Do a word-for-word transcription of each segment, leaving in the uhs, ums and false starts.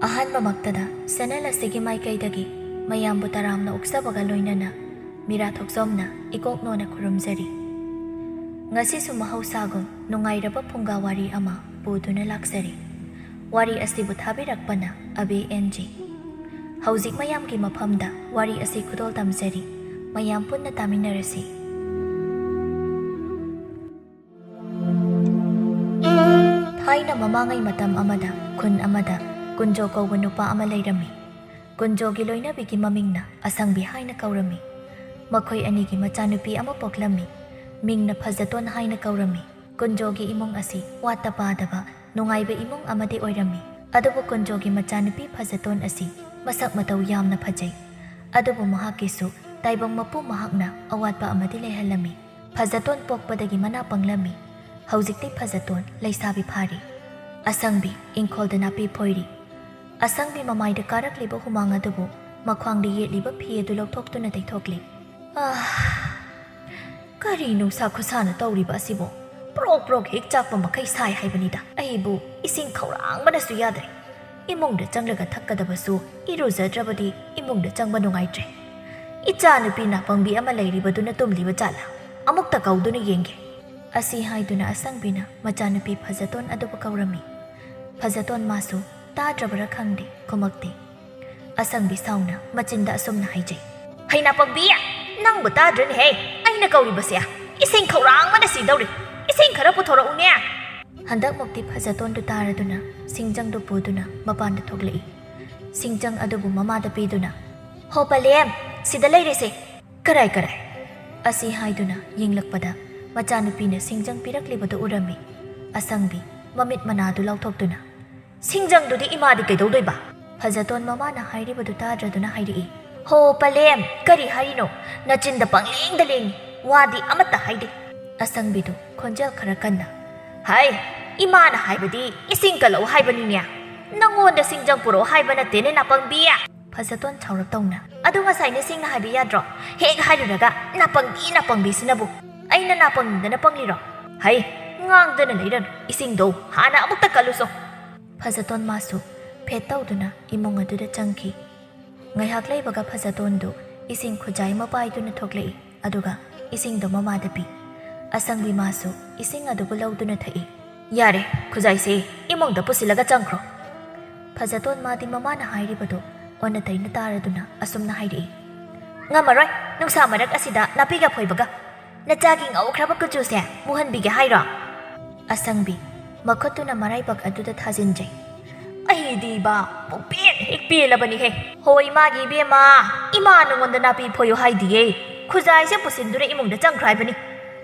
ꯑꯍꯥꯟꯕꯃꯛꯇꯗ channel ꯑꯁꯤꯒꯤ ꯃꯥꯏꯀꯩꯗꯒꯤ ꯃꯌꯥꯝꯕꯨ ꯇꯔꯥꯝꯅ ꯑꯣꯛꯆꯕꯒ ꯂꯣꯏꯅꯅ ꯃꯤꯔꯥ ꯊꯣꯛꯆꯣꯝꯅ ꯏꯀꯣꯛꯅꯣꯅ ꯈꯨꯔꯨꯝꯖꯔꯤ꯫ ꯉꯁꯤꯁꯨ ꯃꯍꯧꯁꯥꯒꯨꯝ ꯅꯨꯡꯉꯥꯏꯔꯕ ꯐꯨꯡꯒꯥ ꯋꯥꯔꯤ ꯑꯃ ꯄꯨꯗꯨꯅ ꯂꯥꯛꯆꯔꯤ꯫ ꯋꯥꯔꯤ ꯑꯁꯤꯕꯨ ꯊꯥꯕꯤꯔꯛꯄꯅ ꯑꯕꯦ ꯑꯦꯟ ꯖꯤ꯫ ꯍꯧꯖꯤꯛ ꯃꯌꯥꯝꯒꯤ ꯃꯐꯝꯗ ꯋꯥꯔꯤ ꯑꯁꯤ ꯈꯨꯗꯣꯜ ꯇꯝꯖꯔꯤ꯫ ꯃꯌꯥꯝ ꯄꯨꯟꯅ ꯇꯥꯃꯤꯟꯅꯔꯁꯤ꯫ ꯊꯥꯏꯅ ꯃꯃꯥꯡꯉꯩ ꯃꯇꯝ ꯑꯃꯗ ꯈꯨꯟ ꯑꯃꯗ ꯀꯨꯟꯖꯣ ꯀꯧꯕ ꯅꯨꯄꯥ ꯑꯃ ꯂꯩꯔꯝꯃꯤ꯫ ꯀꯨꯟꯖꯣꯒꯤ ꯂꯣꯏꯅꯕꯤꯒꯤ ꯃꯃꯤꯡꯅ ꯑꯁꯪꯕꯤ ꯍꯥꯏꯅ ꯀꯧꯔꯝꯃꯤ꯫ ꯃꯈꯣꯏ ꯑꯅꯤꯒꯤ ꯃꯆꯥꯅꯨꯄꯤ ꯑꯃ ꯄꯣꯛꯂꯝꯃꯤ꯫ ꯃꯤꯡꯅ ꯐꯖꯇꯣꯟ ꯍꯥꯏꯅ ꯀꯧꯔꯝꯃꯤ꯫ ꯀꯨꯟꯖꯣꯒꯤ ꯏꯃꯨꯡ ꯑꯁꯤ ꯋꯥꯠꯇ ꯄꯥꯗꯕ ꯅꯨꯡꯉꯥꯏꯕ ꯏꯃꯨꯡ ꯑꯃꯗꯤ ꯑꯣꯏꯔꯝꯃꯤ꯫ ꯑꯗꯨꯕꯨ ꯀꯨꯟꯖꯣꯒꯤ ꯃꯆꯥꯅꯨꯄꯤ ꯐꯖꯇꯣꯟ ꯑꯁꯤ ꯃꯁꯛ ꯃꯇꯧ ꯌꯥꯝꯅ ꯐꯖꯩ꯫ ꯑꯗꯨꯕꯨ ꯃꯍꯥꯛꯀꯤꯁꯨ ꯇꯥꯏꯕꯪ ꯃꯄꯨ ꯃꯍꯥꯛꯅ ꯑꯋꯥꯠꯄ ꯑꯃꯗꯤ ꯂꯩꯍꯜꯂꯝꯃꯤ꯫ ꯐꯖꯇꯣꯟ ꯄꯣꯛꯄꯗꯒꯤ ꯃꯅꯥ ꯄꯪꯂꯝꯃꯤ꯫ ꯍꯧꯖꯤꯛꯇꯤ ꯐꯖꯇꯣꯟ ꯂꯩꯁꯥꯕꯤ ꯐꯥꯔꯤ꯫ ꯑꯁꯪꯕꯤ ꯏꯪꯈꯣꯜꯗ ꯅꯥꯄꯤ ꯐꯣꯏꯔꯤ꯫ ꯑꯁꯪꯕꯤ ꯃꯃꯥꯏꯗ ꯀꯥꯔꯛꯂꯤꯕ ꯍꯨꯃꯥꯡ ꯑꯗꯨꯕꯨ ꯃꯈ꯭ꯋꯥꯡꯗ ꯌꯦꯠꯂꯤꯕ ꯐꯤ ꯑꯗꯨ ꯂꯧꯊꯣꯛꯇꯨꯅ ꯇꯩꯊꯣꯛꯂꯤ꯫ ꯑꯥ, ꯀꯔꯤ ꯅꯨꯡꯁꯥ ꯈꯨꯁꯥꯅ ꯇꯧꯔꯤꯕ ꯑꯁꯤꯕꯣ? ꯄ꯭ꯔꯣꯛ ꯄ꯭ꯔꯣꯛ ꯍꯦꯛ ꯆꯥꯛꯄ ꯃꯈꯩ ꯁꯥꯏ ꯍꯥꯏꯕꯅꯤꯗ꯫ ꯑꯩꯕꯨ ꯏꯁꯤꯡ ꯈꯧꯔꯥꯡꯕꯅꯁꯨ ꯌꯥꯗ꯭ꯔꯦ꯫ ꯏꯃꯨꯡꯗ ꯆꯪꯂꯒ ꯊꯛꯀꯗꯕꯁꯨ ꯏꯔꯨꯖꯗ꯭ꯔꯕꯗꯤ ꯏꯃꯨꯡꯗ ꯆꯪꯕ ꯅꯨꯡꯉꯥꯏꯇ꯭ꯔꯦ꯫ ꯏꯆꯥ ꯅꯨꯄꯤ ꯅꯥꯄꯪꯕꯤ ꯑꯃ ꯂꯩꯔꯤꯕꯗꯨꯅ ꯇꯨꯝꯂꯤꯕ ꯖꯥꯠꯂꯥ? ꯑꯃꯨꯛꯇ ꯀꯧꯗꯨꯅ ꯌꯦꯡꯒꯦ꯫ ꯑꯁꯤ ꯍꯥꯏꯗꯨꯅ ꯑꯁꯪꯕꯤꯅ ꯃꯆꯥꯅꯨꯄꯤ ꯐꯖꯇꯣꯟ ꯑꯗꯨꯕꯨ ꯀꯧꯔꯝꯃꯤ꯫ ꯐꯖꯇꯣꯟ ꯃꯥꯁꯨ ꯇꯥꯗ꯭ꯔꯕꯔꯥ ꯈꯪꯗꯦ, ꯈꯨꯝꯃꯛꯇꯦ꯫ ꯑꯁꯪꯕꯤ ꯁꯥꯎꯅ ꯃꯆꯤꯟꯗ ꯑꯁꯨꯝꯅ ꯍꯥꯏꯖꯩ, "ꯍꯩ ꯅꯥꯄꯪꯕꯤ, ꯅꯪꯕꯨ ꯇꯥꯗ꯭ꯔꯅꯦꯍꯦ? ꯑꯩꯅ ꯀꯧꯔꯤꯕꯁꯦ ꯏꯁꯤꯡ ꯈꯧꯔꯥꯡꯕꯅ ꯁꯤꯗꯧꯔꯦ꯫ ꯏꯁꯤꯡ ꯈꯔ ꯄꯨꯊꯣꯔꯛꯎꯅꯦ!" ꯍꯟꯗꯛꯃꯨꯛꯇꯤ ꯐꯖꯇꯣꯟꯗꯨ ꯇꯥꯔꯗꯨꯅ ꯁꯤꯡꯖꯪꯗꯨ ꯄꯨꯗꯨꯅ ꯃꯄꯥꯟꯗ ꯊꯣꯛꯂꯛꯏ꯫ ꯁꯤꯡꯖꯪ ꯑꯗꯨꯕꯨ ꯃꯃꯥꯗ ꯄꯤꯗꯨꯅ, "ꯍꯣ ꯄꯂꯦꯝ, ꯁꯤꯗ ꯂꯩꯔꯦꯁꯦ꯫" "ꯀꯔꯥꯏ, ꯀꯔꯥꯏ?" ꯑꯁꯤ ꯍꯥꯏꯗꯨꯅ ꯌꯦꯡꯂꯛꯄꯗ ꯃꯆꯥꯅꯨꯄꯤꯅ ꯁꯤꯡꯖꯪ ꯄꯤꯔꯛꯂꯤꯕꯗꯨ ꯎꯔꯝꯃꯤ꯫ ꯑꯁꯪꯕꯤ ꯃꯃꯤꯠ ꯃꯅꯥꯗꯨ ꯂꯥꯎꯊꯣꯛꯇꯨꯅ, "ꯁꯤꯡꯖꯪꯗꯨꯗꯤ ꯏꯃꯥꯗꯤ ꯀꯩꯗꯧꯗꯣꯏꯕ?" ꯐꯖꯇꯣꯟ ꯃꯃꯥꯅ ꯍꯥꯏꯔꯤꯕꯗꯨ ꯇꯥꯗ꯭ꯔꯗꯨꯅ ꯍꯥꯏꯔꯛꯏ, "ꯍꯣ ꯄꯂꯦꯝ, ꯀꯔꯤ ꯍꯥꯏꯔꯤꯅꯣ? ꯅꯆꯤꯟꯗ ꯄꯪꯂꯦꯡꯗ ꯂꯦꯡꯉꯤ, ꯋꯥꯗꯤ ꯑꯃꯠꯇ ꯍꯥꯏꯗꯦ꯫" ꯑꯁꯪꯕꯤꯗꯨ ꯈꯣꯟꯖꯦꯜ ꯈꯔ ꯀꯟꯅ, "ꯍꯥꯏ, ꯏꯃꯥꯅ ꯍꯥꯏꯕꯗꯤ ꯏꯁꯤꯡ ꯀꯜꯂꯛꯎ ꯍꯥꯏꯕꯅꯤꯅꯦ, ꯅꯪꯉꯣꯟꯗ ꯁꯤꯡꯖꯪ ꯄꯨꯔꯛꯎ ꯍꯥꯏꯕ ꯅꯠꯇꯦꯅꯦ ꯅꯥꯄꯪꯕꯤ!" ꯐꯖꯇꯣꯟ ꯁꯥꯎꯔꯞ ꯇꯧꯅ, "ꯑꯗꯨ ꯉꯁꯥꯏ ꯅꯁꯤꯡꯅ ꯍꯥꯏꯕ ꯌꯥꯗ꯭ꯔꯣ? ꯍꯦꯛ ꯍꯥꯏꯔꯨꯔꯒ ꯅꯥꯄꯪꯕꯤ ꯅꯥꯄꯪꯕꯤꯁꯤꯅꯕꯨ꯫ ꯑꯩꯅ ꯅꯥꯄꯪꯗꯅ ꯄꯪꯂꯤꯔꯣ? ꯍꯩ, ꯉꯥꯡꯗꯅ ꯂꯩꯔꯅꯨ, ꯏꯁꯤꯡꯗꯣ ꯍꯥꯟꯅ ꯑꯃꯨꯛꯇ ꯀꯜꯂꯨꯁꯣ꯫" ꯐꯖꯇꯣꯟ ꯃꯥꯁꯨ ꯐꯦꯠ ꯇꯧꯗꯨꯅ ꯏꯃꯨꯡ ꯑꯗꯨꯗ ꯆꯪꯈꯤ꯫ ꯉꯥꯏꯍꯥꯛ ꯂꯩꯕꯒ ꯐꯖꯇꯣꯟꯗꯨ ꯏꯁꯤꯡ ꯈꯨꯖꯥꯏ ꯑꯃ ꯄꯥꯏꯗꯨꯅ ꯊꯣꯛꯂꯛꯏ, ꯑꯗꯨꯒ ꯏꯁꯤꯡꯗꯣ ꯃꯃꯥꯗ ꯄꯤ꯫ ꯑꯁꯪꯕꯤ ꯃꯥꯁꯨ ꯏꯁꯤꯡ ꯑꯗꯨꯕꯨ ꯂꯧꯗꯨꯅ ꯊꯛꯏ꯫ "ꯌꯥꯔꯦ, ꯈꯨꯖꯥꯏꯁꯦ ꯏꯃꯨꯡꯗ ꯄꯨꯁꯤꯜꯂꯒ ꯆꯪꯈ꯭ꯔꯣ꯫" ꯐꯖꯇꯣꯟ ꯃꯥꯗꯤ ꯃꯃꯥꯅ ꯍꯥꯏꯔꯤꯕꯗꯣ ꯑꯣꯟꯅ ꯇꯩꯅ ꯇꯥꯔꯗꯨꯅ ꯑꯁꯨꯝꯅ ꯍꯥꯏꯔꯛꯏ꯫ "ꯉꯝꯃꯔꯣꯏ, ꯅꯨꯡꯁꯥ ꯃꯔꯛ ꯑꯁꯤꯗ ꯅꯥꯄꯤꯒ ꯐꯣꯏꯕꯒ꯫ ꯅꯆꯥꯒꯤ ꯉꯧꯈ꯭ꯔꯕ ꯀꯨꯆꯨꯁꯦ ꯃꯨꯍꯟꯕꯤꯒꯦ ꯍꯥꯏꯔꯣ?" ꯑꯁꯪꯕꯤ, ꯃꯈꯨꯠꯇꯨꯅ ꯃꯔꯥꯏꯕꯛ ꯑꯗꯨꯗ ꯊꯥꯖꯤꯟꯖꯩ꯫ "ꯑꯩꯗꯤ ꯏꯕꯥ ꯄꯨꯛꯄꯦꯟ ꯍꯦꯛ ꯄꯦꯜꯂꯕꯅꯤꯍꯦ꯫ ꯍꯣꯏ, ꯏꯃꯥꯒꯤ ꯏꯕꯦꯝꯃ, ꯏꯃꯥ ꯅꯉꯣꯟꯗ ꯅꯥꯄꯤ ꯐꯣꯏꯌꯨ ꯍꯥꯏꯗꯤꯌꯦ꯫ ꯈꯨꯖꯥꯏꯁꯦ ꯄꯨꯁꯤꯟꯗꯨꯅ ꯏꯃꯨꯡꯗ ꯆꯪꯈ꯭ꯔꯣ ꯍꯥꯏꯕꯅꯤ꯫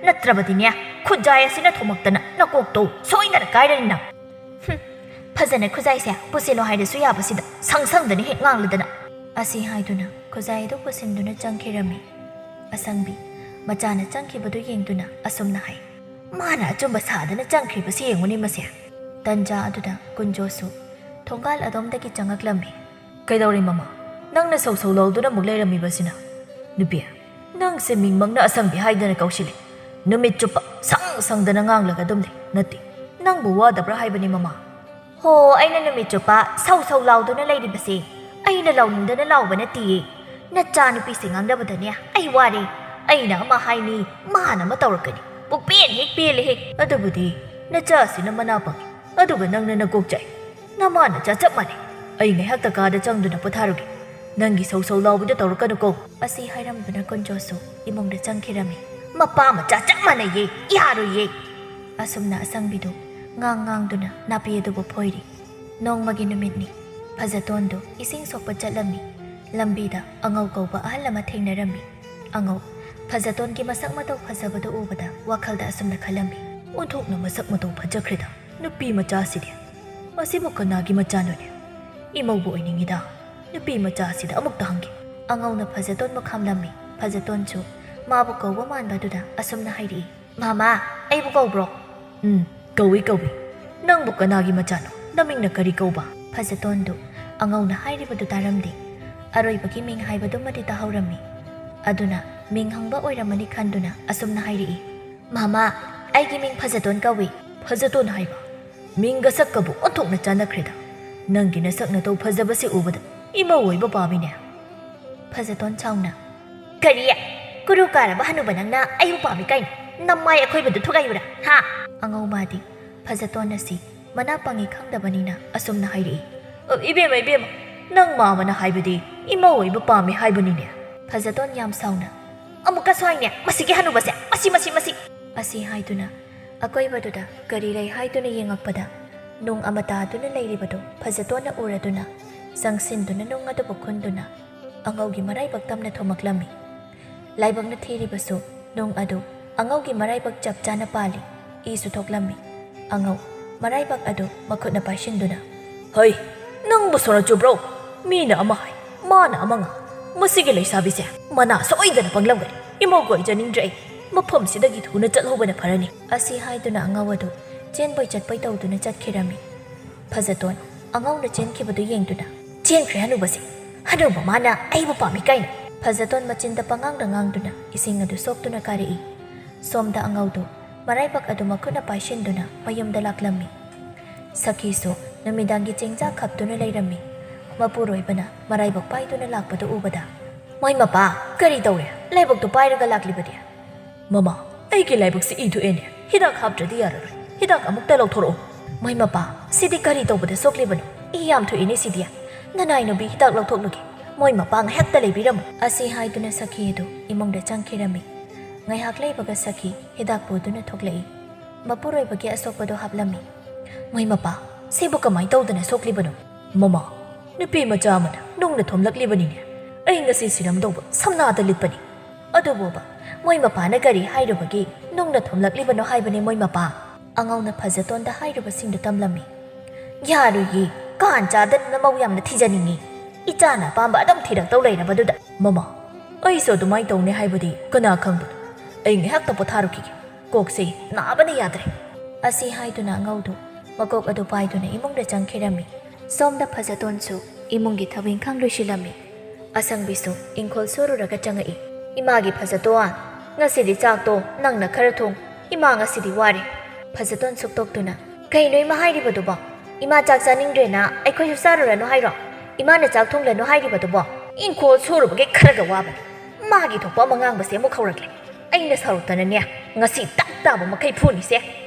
ꯅꯠꯇ꯭ꯔꯕꯗꯤꯅꯦ, ꯈꯨꯖꯥꯏ ꯑꯁꯤꯅ ꯊꯣꯝꯃꯛꯇꯅ ꯅꯀꯣꯛꯇꯣ ꯁꯣꯏꯗꯅ ꯀꯥꯏꯔꯅꯤ ꯅꯪ꯫ ꯍꯨꯝ, ꯐꯖꯅ ꯈꯨꯖꯥꯏꯁꯦ ꯄꯨꯁꯤꯜꯂꯣ ꯍꯥꯏꯔꯁꯨ ꯌꯥꯕꯁꯤꯗ ꯁꯪ ꯁꯪꯗꯅ ꯍꯦꯛ ꯉꯥꯡꯂꯗꯅ꯫" ꯑꯁꯤ ꯍꯥꯏꯗꯨꯅ ꯈꯨꯖꯥꯏ ꯑꯗꯨ ꯄꯨꯁꯤꯟꯗꯨꯅ ꯆꯪꯈꯤꯔꯝꯃꯤ꯫ ꯑꯁꯪꯕꯤ, ꯃꯆꯥꯅ ꯆꯪꯈꯤꯕꯗꯨ ꯌꯦꯡꯗꯨꯅ ꯑꯁꯨꯝꯅ ꯍꯥꯏ, "ꯃꯥꯅ ꯑꯆꯨꯝꯕ ꯁꯥꯗꯅ ꯆꯪꯈ꯭ꯔꯤꯕꯁꯤ ꯌꯦꯡꯉꯨꯅꯦ ꯃꯁꯦ꯫" ꯇꯟꯖꯥ ꯑꯗꯨꯗ ꯀꯨꯟꯖꯣꯁꯨ ꯊꯣꯡꯒꯥꯜ ꯑꯗꯣꯝꯗꯒꯤ ꯆꯪꯉꯛꯂꯝꯃꯤ꯫ "ꯀꯩꯗꯧꯔꯦ ꯃꯃꯥ? ꯅꯪꯅ ꯁꯧ ꯁꯧ ꯂꯥꯎꯗꯨꯅ ꯑꯃꯨꯛ ꯂꯩꯔꯝꯃꯤꯕꯁꯤꯅ? ꯅꯨꯄꯤ, ꯅꯪꯁꯦ ꯃꯤꯡꯃꯛꯅ ꯑꯁꯪꯕꯤ ꯍꯥꯏꯗꯅ ꯀꯧꯁꯤꯜꯂꯤ꯫ ꯅꯨꯃꯤꯠ ꯆꯨꯞꯄ ꯁꯪ ꯁꯪꯗꯅ ꯉꯥꯡꯂꯒ ꯑꯗꯨꯝ ꯂꯩ꯫ ꯅꯠꯇꯦ, ꯅꯪꯕꯨ ꯋꯥꯗꯕ꯭ꯔꯥ ꯍꯥꯏꯕꯅꯤ ꯃꯃꯥ?" "ꯍꯣ, ꯑꯩꯅ ꯅꯨꯃꯤꯠ ꯆꯨꯞꯄ ꯁꯧ ꯁꯧ ꯂꯥꯎꯗꯨꯅ ꯂꯩꯔꯤꯕꯁꯦ ꯑꯩꯅ ꯂꯥꯎꯅꯤꯡꯗꯅ ꯂꯥꯎꯕ ꯅꯠꯇꯤꯌꯦ꯫ ꯅꯆꯥꯅꯨꯄꯤꯁꯦ ꯉꯥꯡꯅꯕꯗꯅꯦ ꯑꯩ ꯋꯥꯔꯦ꯫ ꯑꯩꯅ ꯑꯃ ꯍꯥꯏꯅꯤ, ꯃꯥꯅ ꯑꯃ ꯇꯧꯔꯛꯀꯅꯤ꯫ ꯄꯨꯛꯄꯦꯟ ꯍꯦꯛ ꯄꯦꯜꯂꯦꯍꯦ꯫" "ꯑꯗꯨꯕꯨꯗꯤ ꯅꯆꯥꯁꯤꯅ ꯃꯅꯥ ꯄꯪꯉꯤ, ꯑꯗꯨꯒ ꯅꯪꯅ ꯅꯀꯣꯛ ꯆꯥꯛꯏ꯫ ꯅꯃꯥ ꯅꯆꯥ ꯆꯞ ꯃꯥꯟꯅꯩ꯫ ꯑꯩ ꯉꯥꯏꯍꯥꯛꯇ ꯀꯥꯗ ꯆꯪꯗꯨꯅ ꯄꯣꯊꯥꯔꯨꯒꯦ꯫ ꯅꯪꯒꯤ ꯁꯧ ꯁꯧ ꯂꯥꯎꯕꯗꯣ ꯇꯧꯔꯛꯀꯅꯨꯀꯣ꯫" ꯑꯁꯤ ꯍꯥꯏꯔꯝꯗꯨꯅ ꯀꯨꯟꯖꯣꯁꯨ ꯏꯃꯨꯡꯗ ꯆꯪꯈꯤꯔꯝꯃꯤ꯫ "ꯃꯄꯥ ꯃꯆꯥ ꯆꯞ ꯃꯥꯟꯅꯩꯌꯦ, ꯌꯥꯔꯣꯏꯌꯦ꯫" ꯑꯁꯨꯝꯅ ꯑꯁꯪꯕꯤꯗꯨ ꯉꯥꯡ ꯉꯥꯡꯗꯨꯅ ꯅꯥꯄꯤ ꯑꯗꯨꯕꯨ ꯐꯣꯏꯔꯤ꯫ ꯅꯣꯡꯃꯒꯤ ꯅꯨꯃꯤꯠꯅꯤ꯫ ꯐꯖꯇꯣꯟꯗꯨ ꯏꯁꯤꯡ ꯁꯣꯛꯄ ꯆꯠꯂꯝꯃꯤ꯫ ꯂꯝꯕꯤꯗ ꯑꯉꯧ ꯀꯧꯕ ꯑꯍꯜ ꯑꯃ ꯊꯦꯡꯅꯔꯝꯃꯤ꯫ ꯑꯉꯧ, ꯐꯖꯇꯣꯟꯒꯤ ꯃꯁꯛ ꯃꯇꯧ ꯐꯖꯕꯗꯨ ꯎꯕꯗ ꯋꯥꯈꯜꯗ ꯑꯁꯨꯝꯅ ꯈꯜꯂꯝꯃꯤ꯫ "ꯑꯣꯟꯊꯣꯛꯅ ꯃꯁꯛ ꯃꯇꯧ ꯐꯖꯈ꯭ꯔꯦꯗ ꯅꯨꯄꯤ ꯃꯆꯥꯁꯤꯗꯤ꯫ ꯃꯁꯤꯕꯨ ꯀꯅꯥꯒꯤ ꯃꯆꯥꯅꯣꯅꯦ? ꯏꯃꯧꯕꯨ ꯑꯣꯏꯅꯤꯡꯉꯤꯗ꯫ ꯅꯨꯄꯤ ꯃꯆꯥꯁꯤꯗ ꯑꯃꯨꯛꯇ ꯍꯪꯒꯦ꯫" ꯑꯉꯧꯅ ꯐꯖꯇꯣꯟꯕꯨ ꯈꯥꯝꯂꯝꯃꯤ꯫ ꯐꯖꯇꯣꯟꯁꯨ ꯃꯥꯕꯨ ꯀꯧꯕ ꯃꯥꯟꯕꯗꯨꯗ ꯑꯁꯨꯝꯅ ꯍꯥꯏꯔꯛꯏ, "ꯃꯥꯃꯥ, ꯑꯩꯕꯨ ꯀꯧꯕ꯭ꯔꯣ?" "ꯎꯝ, ꯀꯧꯏ, ꯀꯧꯏ꯫ ꯅꯪꯕꯨ ꯀꯅꯥꯒꯤ ꯃꯆꯥꯅꯣ? ꯅꯃꯤꯡꯅ ꯀꯔꯤ ꯀꯧꯕ?" ꯐꯖꯇꯣꯟꯗꯨ ꯑꯉꯧꯅ ꯍꯥꯏꯔꯤꯕꯗꯨ ꯇꯥꯔꯝꯗꯦ꯫ ꯑꯔꯣꯏꯕꯒꯤ ꯃꯤꯡ ꯍꯥꯏꯕꯗꯨꯃꯗꯤ ꯇꯥꯍꯧꯔꯝꯃꯤ꯫ ꯑꯗꯨꯅ ꯃꯤꯡ ꯍꯪꯕ ꯑꯣꯏꯔꯝꯃꯅꯤ ꯈꯟꯗꯨꯅ ꯑꯁꯨꯝꯅ ꯍꯥꯏꯔꯛꯏ, "ꯃꯥꯃꯥ, ꯑꯩꯒꯤ ꯃꯤꯡ ꯐꯖꯇꯣꯟ ꯀꯧꯏ꯫" "ꯐꯖꯇꯣꯟ ꯍꯥꯏꯕ? ꯃꯤꯡꯒ ꯁꯛꯀꯕꯨ ꯑꯣꯟꯊꯣꯛꯅ ꯆꯥꯟꯅꯈ꯭ꯔꯦꯗ꯫ "ꯅꯪꯒꯤ ꯅꯁꯛ ꯅꯇꯧ ꯐꯖꯕꯁꯤ ꯎꯕꯗ ꯏꯃꯧ ꯑꯣꯏꯕ ꯄꯥꯝꯃꯤꯅꯦ꯫" ꯐꯖꯇꯣꯟ ꯁꯥꯎꯅ, "ꯀꯔꯤ? ꯀꯨꯔꯨ ꯀꯥꯔꯕ ꯍꯅꯨꯕ ꯅꯪꯅ ꯑꯩꯕꯨ ꯄꯥꯝꯃꯤ ꯀꯥꯏꯅ ꯅꯃꯥꯏ ꯑꯈꯣꯏꯕꯗꯨ ꯊꯨꯒꯥꯏꯌꯨꯔꯥ? ꯍꯥ?" ꯑꯉꯧ ꯃꯥꯗꯤ ꯐꯖꯇꯣꯟ ꯑꯁꯤ ꯃꯅꯥ ꯄꯪꯉꯤ ꯈꯪꯗꯕꯅꯤꯅ ꯑꯁꯨꯝꯅ ꯍꯥꯏꯔꯛꯏ꯫ "ꯑ, ꯏꯕꯦꯝꯃ, ꯏꯕꯦꯝꯃ, ꯅꯪ ꯃꯥꯃꯅ ꯍꯥꯏꯕꯗꯤ ꯏꯃꯧ ꯑꯣꯏꯕ ꯄꯥꯝꯃꯤ ꯍꯥꯏꯕꯅꯤꯅꯦ꯫" ꯐꯖꯇꯣꯟ ꯌꯥꯝ ꯁꯥꯎꯅ, "ꯑꯃꯨꯛꯀꯁꯨ ꯍꯥꯏꯅꯦ, ꯃꯁꯤꯒꯤ ꯍꯅꯨꯕꯁꯦ, ꯃꯁꯤ, ꯃꯁꯤ, ꯃꯁꯤ!" ꯑꯁꯤ ꯍꯥꯏꯗꯨꯅ ꯑꯀꯣꯏꯕꯗꯨꯗ ꯀꯔꯤ ꯂꯩ ꯍꯥꯏꯗꯨꯅ ꯌꯦꯡꯉꯛꯄꯗ ꯅꯨꯡ ꯑꯃ ꯇꯥꯗꯨꯅ ꯂꯩꯔꯤꯕꯗꯨ ꯐꯖꯇꯣꯟꯅ ꯎꯔꯗꯨꯅ ꯆꯪꯁꯤꯟꯗꯨꯅ ꯅꯨꯡ ꯑꯗꯨꯕꯨ ꯈꯨꯟꯗꯨꯅ ꯑꯉꯧꯒꯤ ꯃꯔꯥꯏꯕꯛ ꯇꯝꯅ ꯊꯣꯝꯃꯛꯂꯝꯃꯤ꯫ ꯂꯥꯏꯕꯛꯅ ꯊꯤꯔꯤꯕꯁꯨ ꯅꯨꯡ ꯑꯗꯨ ꯑꯉꯧꯒꯤ ꯃꯔꯥꯏꯕꯛ ꯆꯞ ꯆꯥꯅ ꯄꯥꯜꯂꯤ꯫ ꯏꯁꯨ ꯊꯣꯛꯂꯝꯃꯤ꯫ ꯑꯉꯧ ꯃꯔꯥꯏꯕꯛ ꯑꯗꯨ ꯃꯈꯨꯠꯅ ꯄꯥꯏꯁꯤꯟꯗꯨꯅ, "ꯍꯩ, ꯅꯪꯕꯨ ꯁꯣꯔ ꯆꯨꯕ꯭ꯔꯣ? ꯃꯤꯅ ꯑꯃ ꯍꯥꯏ, ꯃꯥꯅ ꯑꯃ ꯉꯥꯡ꯫ ꯃꯁꯤꯒꯤ ꯂꯩꯁꯥꯕꯤꯁꯦ ꯃꯅꯥ ꯁꯣꯏꯗꯅ ꯄꯪꯂꯝꯒꯅꯤ꯫ ꯏꯃꯧꯒ ꯑꯣꯏꯖꯅꯤꯡꯗ꯭ꯔꯦ ꯑꯩ꯫ ꯃꯐꯝꯁꯤꯗꯒꯤ ꯊꯨꯅ ꯆꯠꯍꯧꯕꯅ ꯐꯔꯅꯤ꯫" ꯑꯁꯤ ꯍꯥꯏꯗꯨꯅ ꯑꯉꯧ ꯑꯗꯨ ꯆꯦꯟꯕꯣꯏ ꯆꯠꯄꯣꯏ ꯇꯧꯗꯨꯅ ꯆꯠꯈꯤꯔꯝꯃꯤ꯫ ꯐꯖꯇꯣꯟ ꯑꯉꯧꯅ ꯆꯦꯟꯈꯤꯕꯗꯨ ꯌꯦꯡꯗꯨꯅ, "ꯆꯦꯟꯈ꯭ꯔꯦ ꯍꯅꯨꯕꯁꯦ꯫ ꯍꯅꯨꯕ ꯃꯥꯅ ꯑꯩꯕꯨ ꯄꯥꯝꯃꯤ ꯀꯥꯏꯅ꯫" ꯐꯖꯇꯣꯟ ꯃꯆꯤꯟꯗ ꯄꯉꯥꯡꯗ ꯉꯥꯡꯗꯨꯅ ꯏꯁꯤꯡ ꯑꯗꯨ ꯁꯣꯛꯇꯨꯅ ꯀꯥꯔꯛꯏ꯫ ꯁꯣꯝꯗ ꯑꯉꯧꯗꯨ ꯃꯔꯥꯏꯕꯛ ꯑꯗꯨ ꯃꯈꯨꯠꯅ ꯄꯥꯏꯁꯤꯟꯗꯨꯅ ꯃꯌꯨꯝꯗ ꯂꯥꯛꯂꯝꯃꯤ꯫ ꯁꯈꯤꯁꯨ ꯅꯨꯃꯤꯗꯥꯡꯒꯤ ꯆꯦꯡꯖꯥꯛ ꯈꯞꯇꯨꯅ ꯂꯩꯔꯝꯃꯤ꯫ ꯃꯄꯨꯔꯣꯏꯕꯅ ꯃꯔꯥꯏꯕꯛ ꯄꯥꯏꯗꯨꯅ ꯂꯥꯛꯄꯗꯨ ꯎꯕꯗ, "ꯃꯣꯏ ꯃꯄꯥ, ꯀꯔꯤ ꯇꯧꯔꯦ? ꯂꯥꯏꯕꯛꯇꯨ ꯄꯥꯏꯔꯒ ꯂꯥꯛꯂꯤꯕꯗꯤ?" "ꯃꯃꯥ, ꯑꯩꯒꯤ ꯂꯥꯏꯕꯛꯁꯤ ꯏ ꯊꯣꯛꯑꯦꯅꯦ꯫ ꯍꯤꯗꯥꯛ ꯍꯥꯞꯇ꯭ꯔꯗꯤ ꯌꯥꯔꯔꯣꯏ꯫ ꯍꯤꯗꯥꯛ ꯑꯃꯨꯛꯇ ꯂꯧꯊꯣꯔꯛꯑꯣ꯫" "ꯃꯣꯏ ꯃꯄꯥ, ꯁꯤꯗꯤ ꯀꯔꯤ ꯇꯧꯕꯗ ꯁꯣꯛꯂꯤꯕꯅꯣ? ꯏ ꯌꯥꯝ ꯊꯣꯛꯏꯅꯦ ꯁꯤꯗꯤ꯫ ꯅꯅꯥꯏ ꯅꯨꯄꯤ ꯍꯤꯗꯥꯛ ꯂꯧꯊꯣꯛꯂꯨꯒꯦ꯫ ꯃꯣꯏ ꯃꯄꯥ ꯉꯥꯏꯍꯥꯛꯇ ꯂꯩꯕꯤꯔꯝꯃꯨ꯫" ꯑꯁꯤ ꯍꯥꯏꯗꯨꯅ ꯁꯈꯤ ꯑꯗꯨ ꯏꯃꯨꯡꯗ ꯆꯪꯈꯤꯔꯝꯃꯤ꯫ ꯉꯥꯏꯍꯥꯛ ꯂꯩꯕꯒ ꯁꯈꯤ ꯍꯤꯗꯥꯛ ꯄꯨꯗꯨꯅ ꯊꯣꯛꯂꯛꯏ꯫ ꯃꯄꯨꯔꯣꯏꯕꯒꯤ ꯑꯁꯣꯛꯄꯗꯨ ꯍꯥꯞꯂꯝꯃꯤ꯫ "ꯃꯣꯏ ꯃꯄꯥ, ꯁꯤꯕꯨ ꯀꯃꯥꯏ ꯇꯧꯗꯅ ꯁꯣꯛꯂꯤꯕꯅꯣ?" "ꯃꯃꯥ, ꯅꯨꯄꯤ ꯃꯆꯥ ꯑꯃꯅ ꯅꯨꯡꯅ ꯊꯣꯝꯂꯛꯂꯤꯕꯅꯤꯅꯦ꯫ ꯑꯩ ꯉꯁꯤ ꯁꯤꯔꯝꯗꯧꯕ ꯁꯝꯅꯥꯗ ꯂꯤꯠꯄꯅꯤ꯫ ꯑꯗꯨꯕꯨꯕ, ꯃꯣꯏ ꯃꯄꯥꯅ ꯀꯔꯤ ꯍꯥꯏꯔꯨꯕꯒꯤ ꯅꯨꯡꯅ ꯊꯣꯝꯂꯛꯂꯤꯕꯅꯣ ꯍꯥꯏꯕꯅꯤ ꯃꯣꯏ ꯃꯄꯥ?" ꯑꯉꯧꯅ ꯐꯖꯇꯣꯟꯗ ꯍꯥꯏꯔꯨꯕꯁꯤꯡꯗꯨ ꯇꯝꯂꯝꯃꯤ꯫ "ꯌꯥꯔꯣꯏꯌꯦ, ꯀꯥꯟ ꯆꯥꯗꯅ ꯃꯧ ꯌꯥꯝꯅ ꯊꯤꯖꯅꯤꯡꯉꯤ꯫ ꯏꯆꯥꯅ ꯑꯄꯥꯝꯕ ꯑꯗꯨꯝ ꯊꯤꯔꯛꯇꯧ ꯂꯩꯔꯕꯗꯨꯗ꯫" "ꯃꯃꯥ, ꯑꯩꯁꯨ ꯑꯗꯨꯃꯥꯏ ꯇꯧꯅꯤ ꯍꯥꯏꯕꯗꯤ ꯀꯅꯥ ꯈꯪꯕꯅꯣ? ꯑꯩ ꯉꯥꯏꯍꯥꯛꯇ ꯄꯣꯊꯥꯔꯨꯈꯤꯒꯦ꯫ ꯀꯣꯛꯁꯦ ꯅꯥꯕꯅ ꯌꯥꯗ꯭ꯔꯦ꯫" ꯑꯁꯤ ꯍꯥꯏꯗꯨꯅ ꯑꯉꯧꯗꯨ ꯃꯀꯣꯛ ꯑꯗꯨ ꯄꯥꯏꯗꯨꯅ ꯏꯃꯨꯡꯗ ꯆꯪꯈꯤꯔꯝꯃꯤ꯫ ꯁꯣꯝꯗ ꯐꯖꯇꯣꯟꯁꯨ ꯏꯃꯨꯡꯒꯤ ꯊꯕꯛ ꯏꯪꯈꯥꯡ ꯂꯣꯏꯁꯤꯜꯂꯝꯃꯤ꯫ ꯑꯁꯪꯕꯤꯁꯨ ꯏꯪꯈꯣꯜ ꯁꯣꯔꯨꯔꯒ ꯆꯪꯉꯛꯏ꯫ "ꯏꯃꯥꯒꯤ ꯐꯖꯇꯣꯟ, ꯉꯁꯤꯗꯤ ꯆꯥꯛꯇꯣ ꯅꯪꯅ ꯈꯔ ꯊꯣꯡ꯫ ꯏꯃꯥ ꯉꯁꯤꯗꯤ ꯋꯥꯔꯦ꯫" ꯐꯖꯇꯣꯟ ꯁꯨꯛꯇꯣꯛꯇꯨꯅ, "ꯀꯩꯅꯣ ꯏꯃꯥ ꯍꯥꯏꯔꯤꯕꯗꯨꯕꯣ? "ꯏꯃꯥ ꯆꯥꯛ ꯆꯥꯅꯤꯡꯗ꯭ꯔꯦꯅ ꯑꯩꯈꯣꯏꯁꯨ ꯆꯥꯔꯨꯔꯅꯨ ꯍꯥꯏꯔꯣ? ꯏꯃꯥꯅ ꯆꯥꯛ ꯊꯣꯡꯂꯅꯨ ꯍꯥꯏꯔꯤꯕꯗꯨꯕꯣ?" "ꯏꯪꯈꯣꯜ ꯁꯨꯔꯨꯕꯒꯤ ꯈꯔꯒ ꯋꯥꯕꯅꯤ, ꯃꯥꯒꯤ ꯊꯣꯛꯄ ꯑꯃ ꯉꯥꯡꯕꯁꯦ ꯑꯃꯨꯛ ꯍꯧꯔꯛꯂꯦ꯫ ꯑꯩꯅ ꯁꯥꯎꯔꯛꯇꯅꯅꯦ, ꯉꯁꯤ ꯇꯞ ꯇꯥꯕ ꯃꯈꯩ ꯐꯨꯅꯤꯁꯦ꯫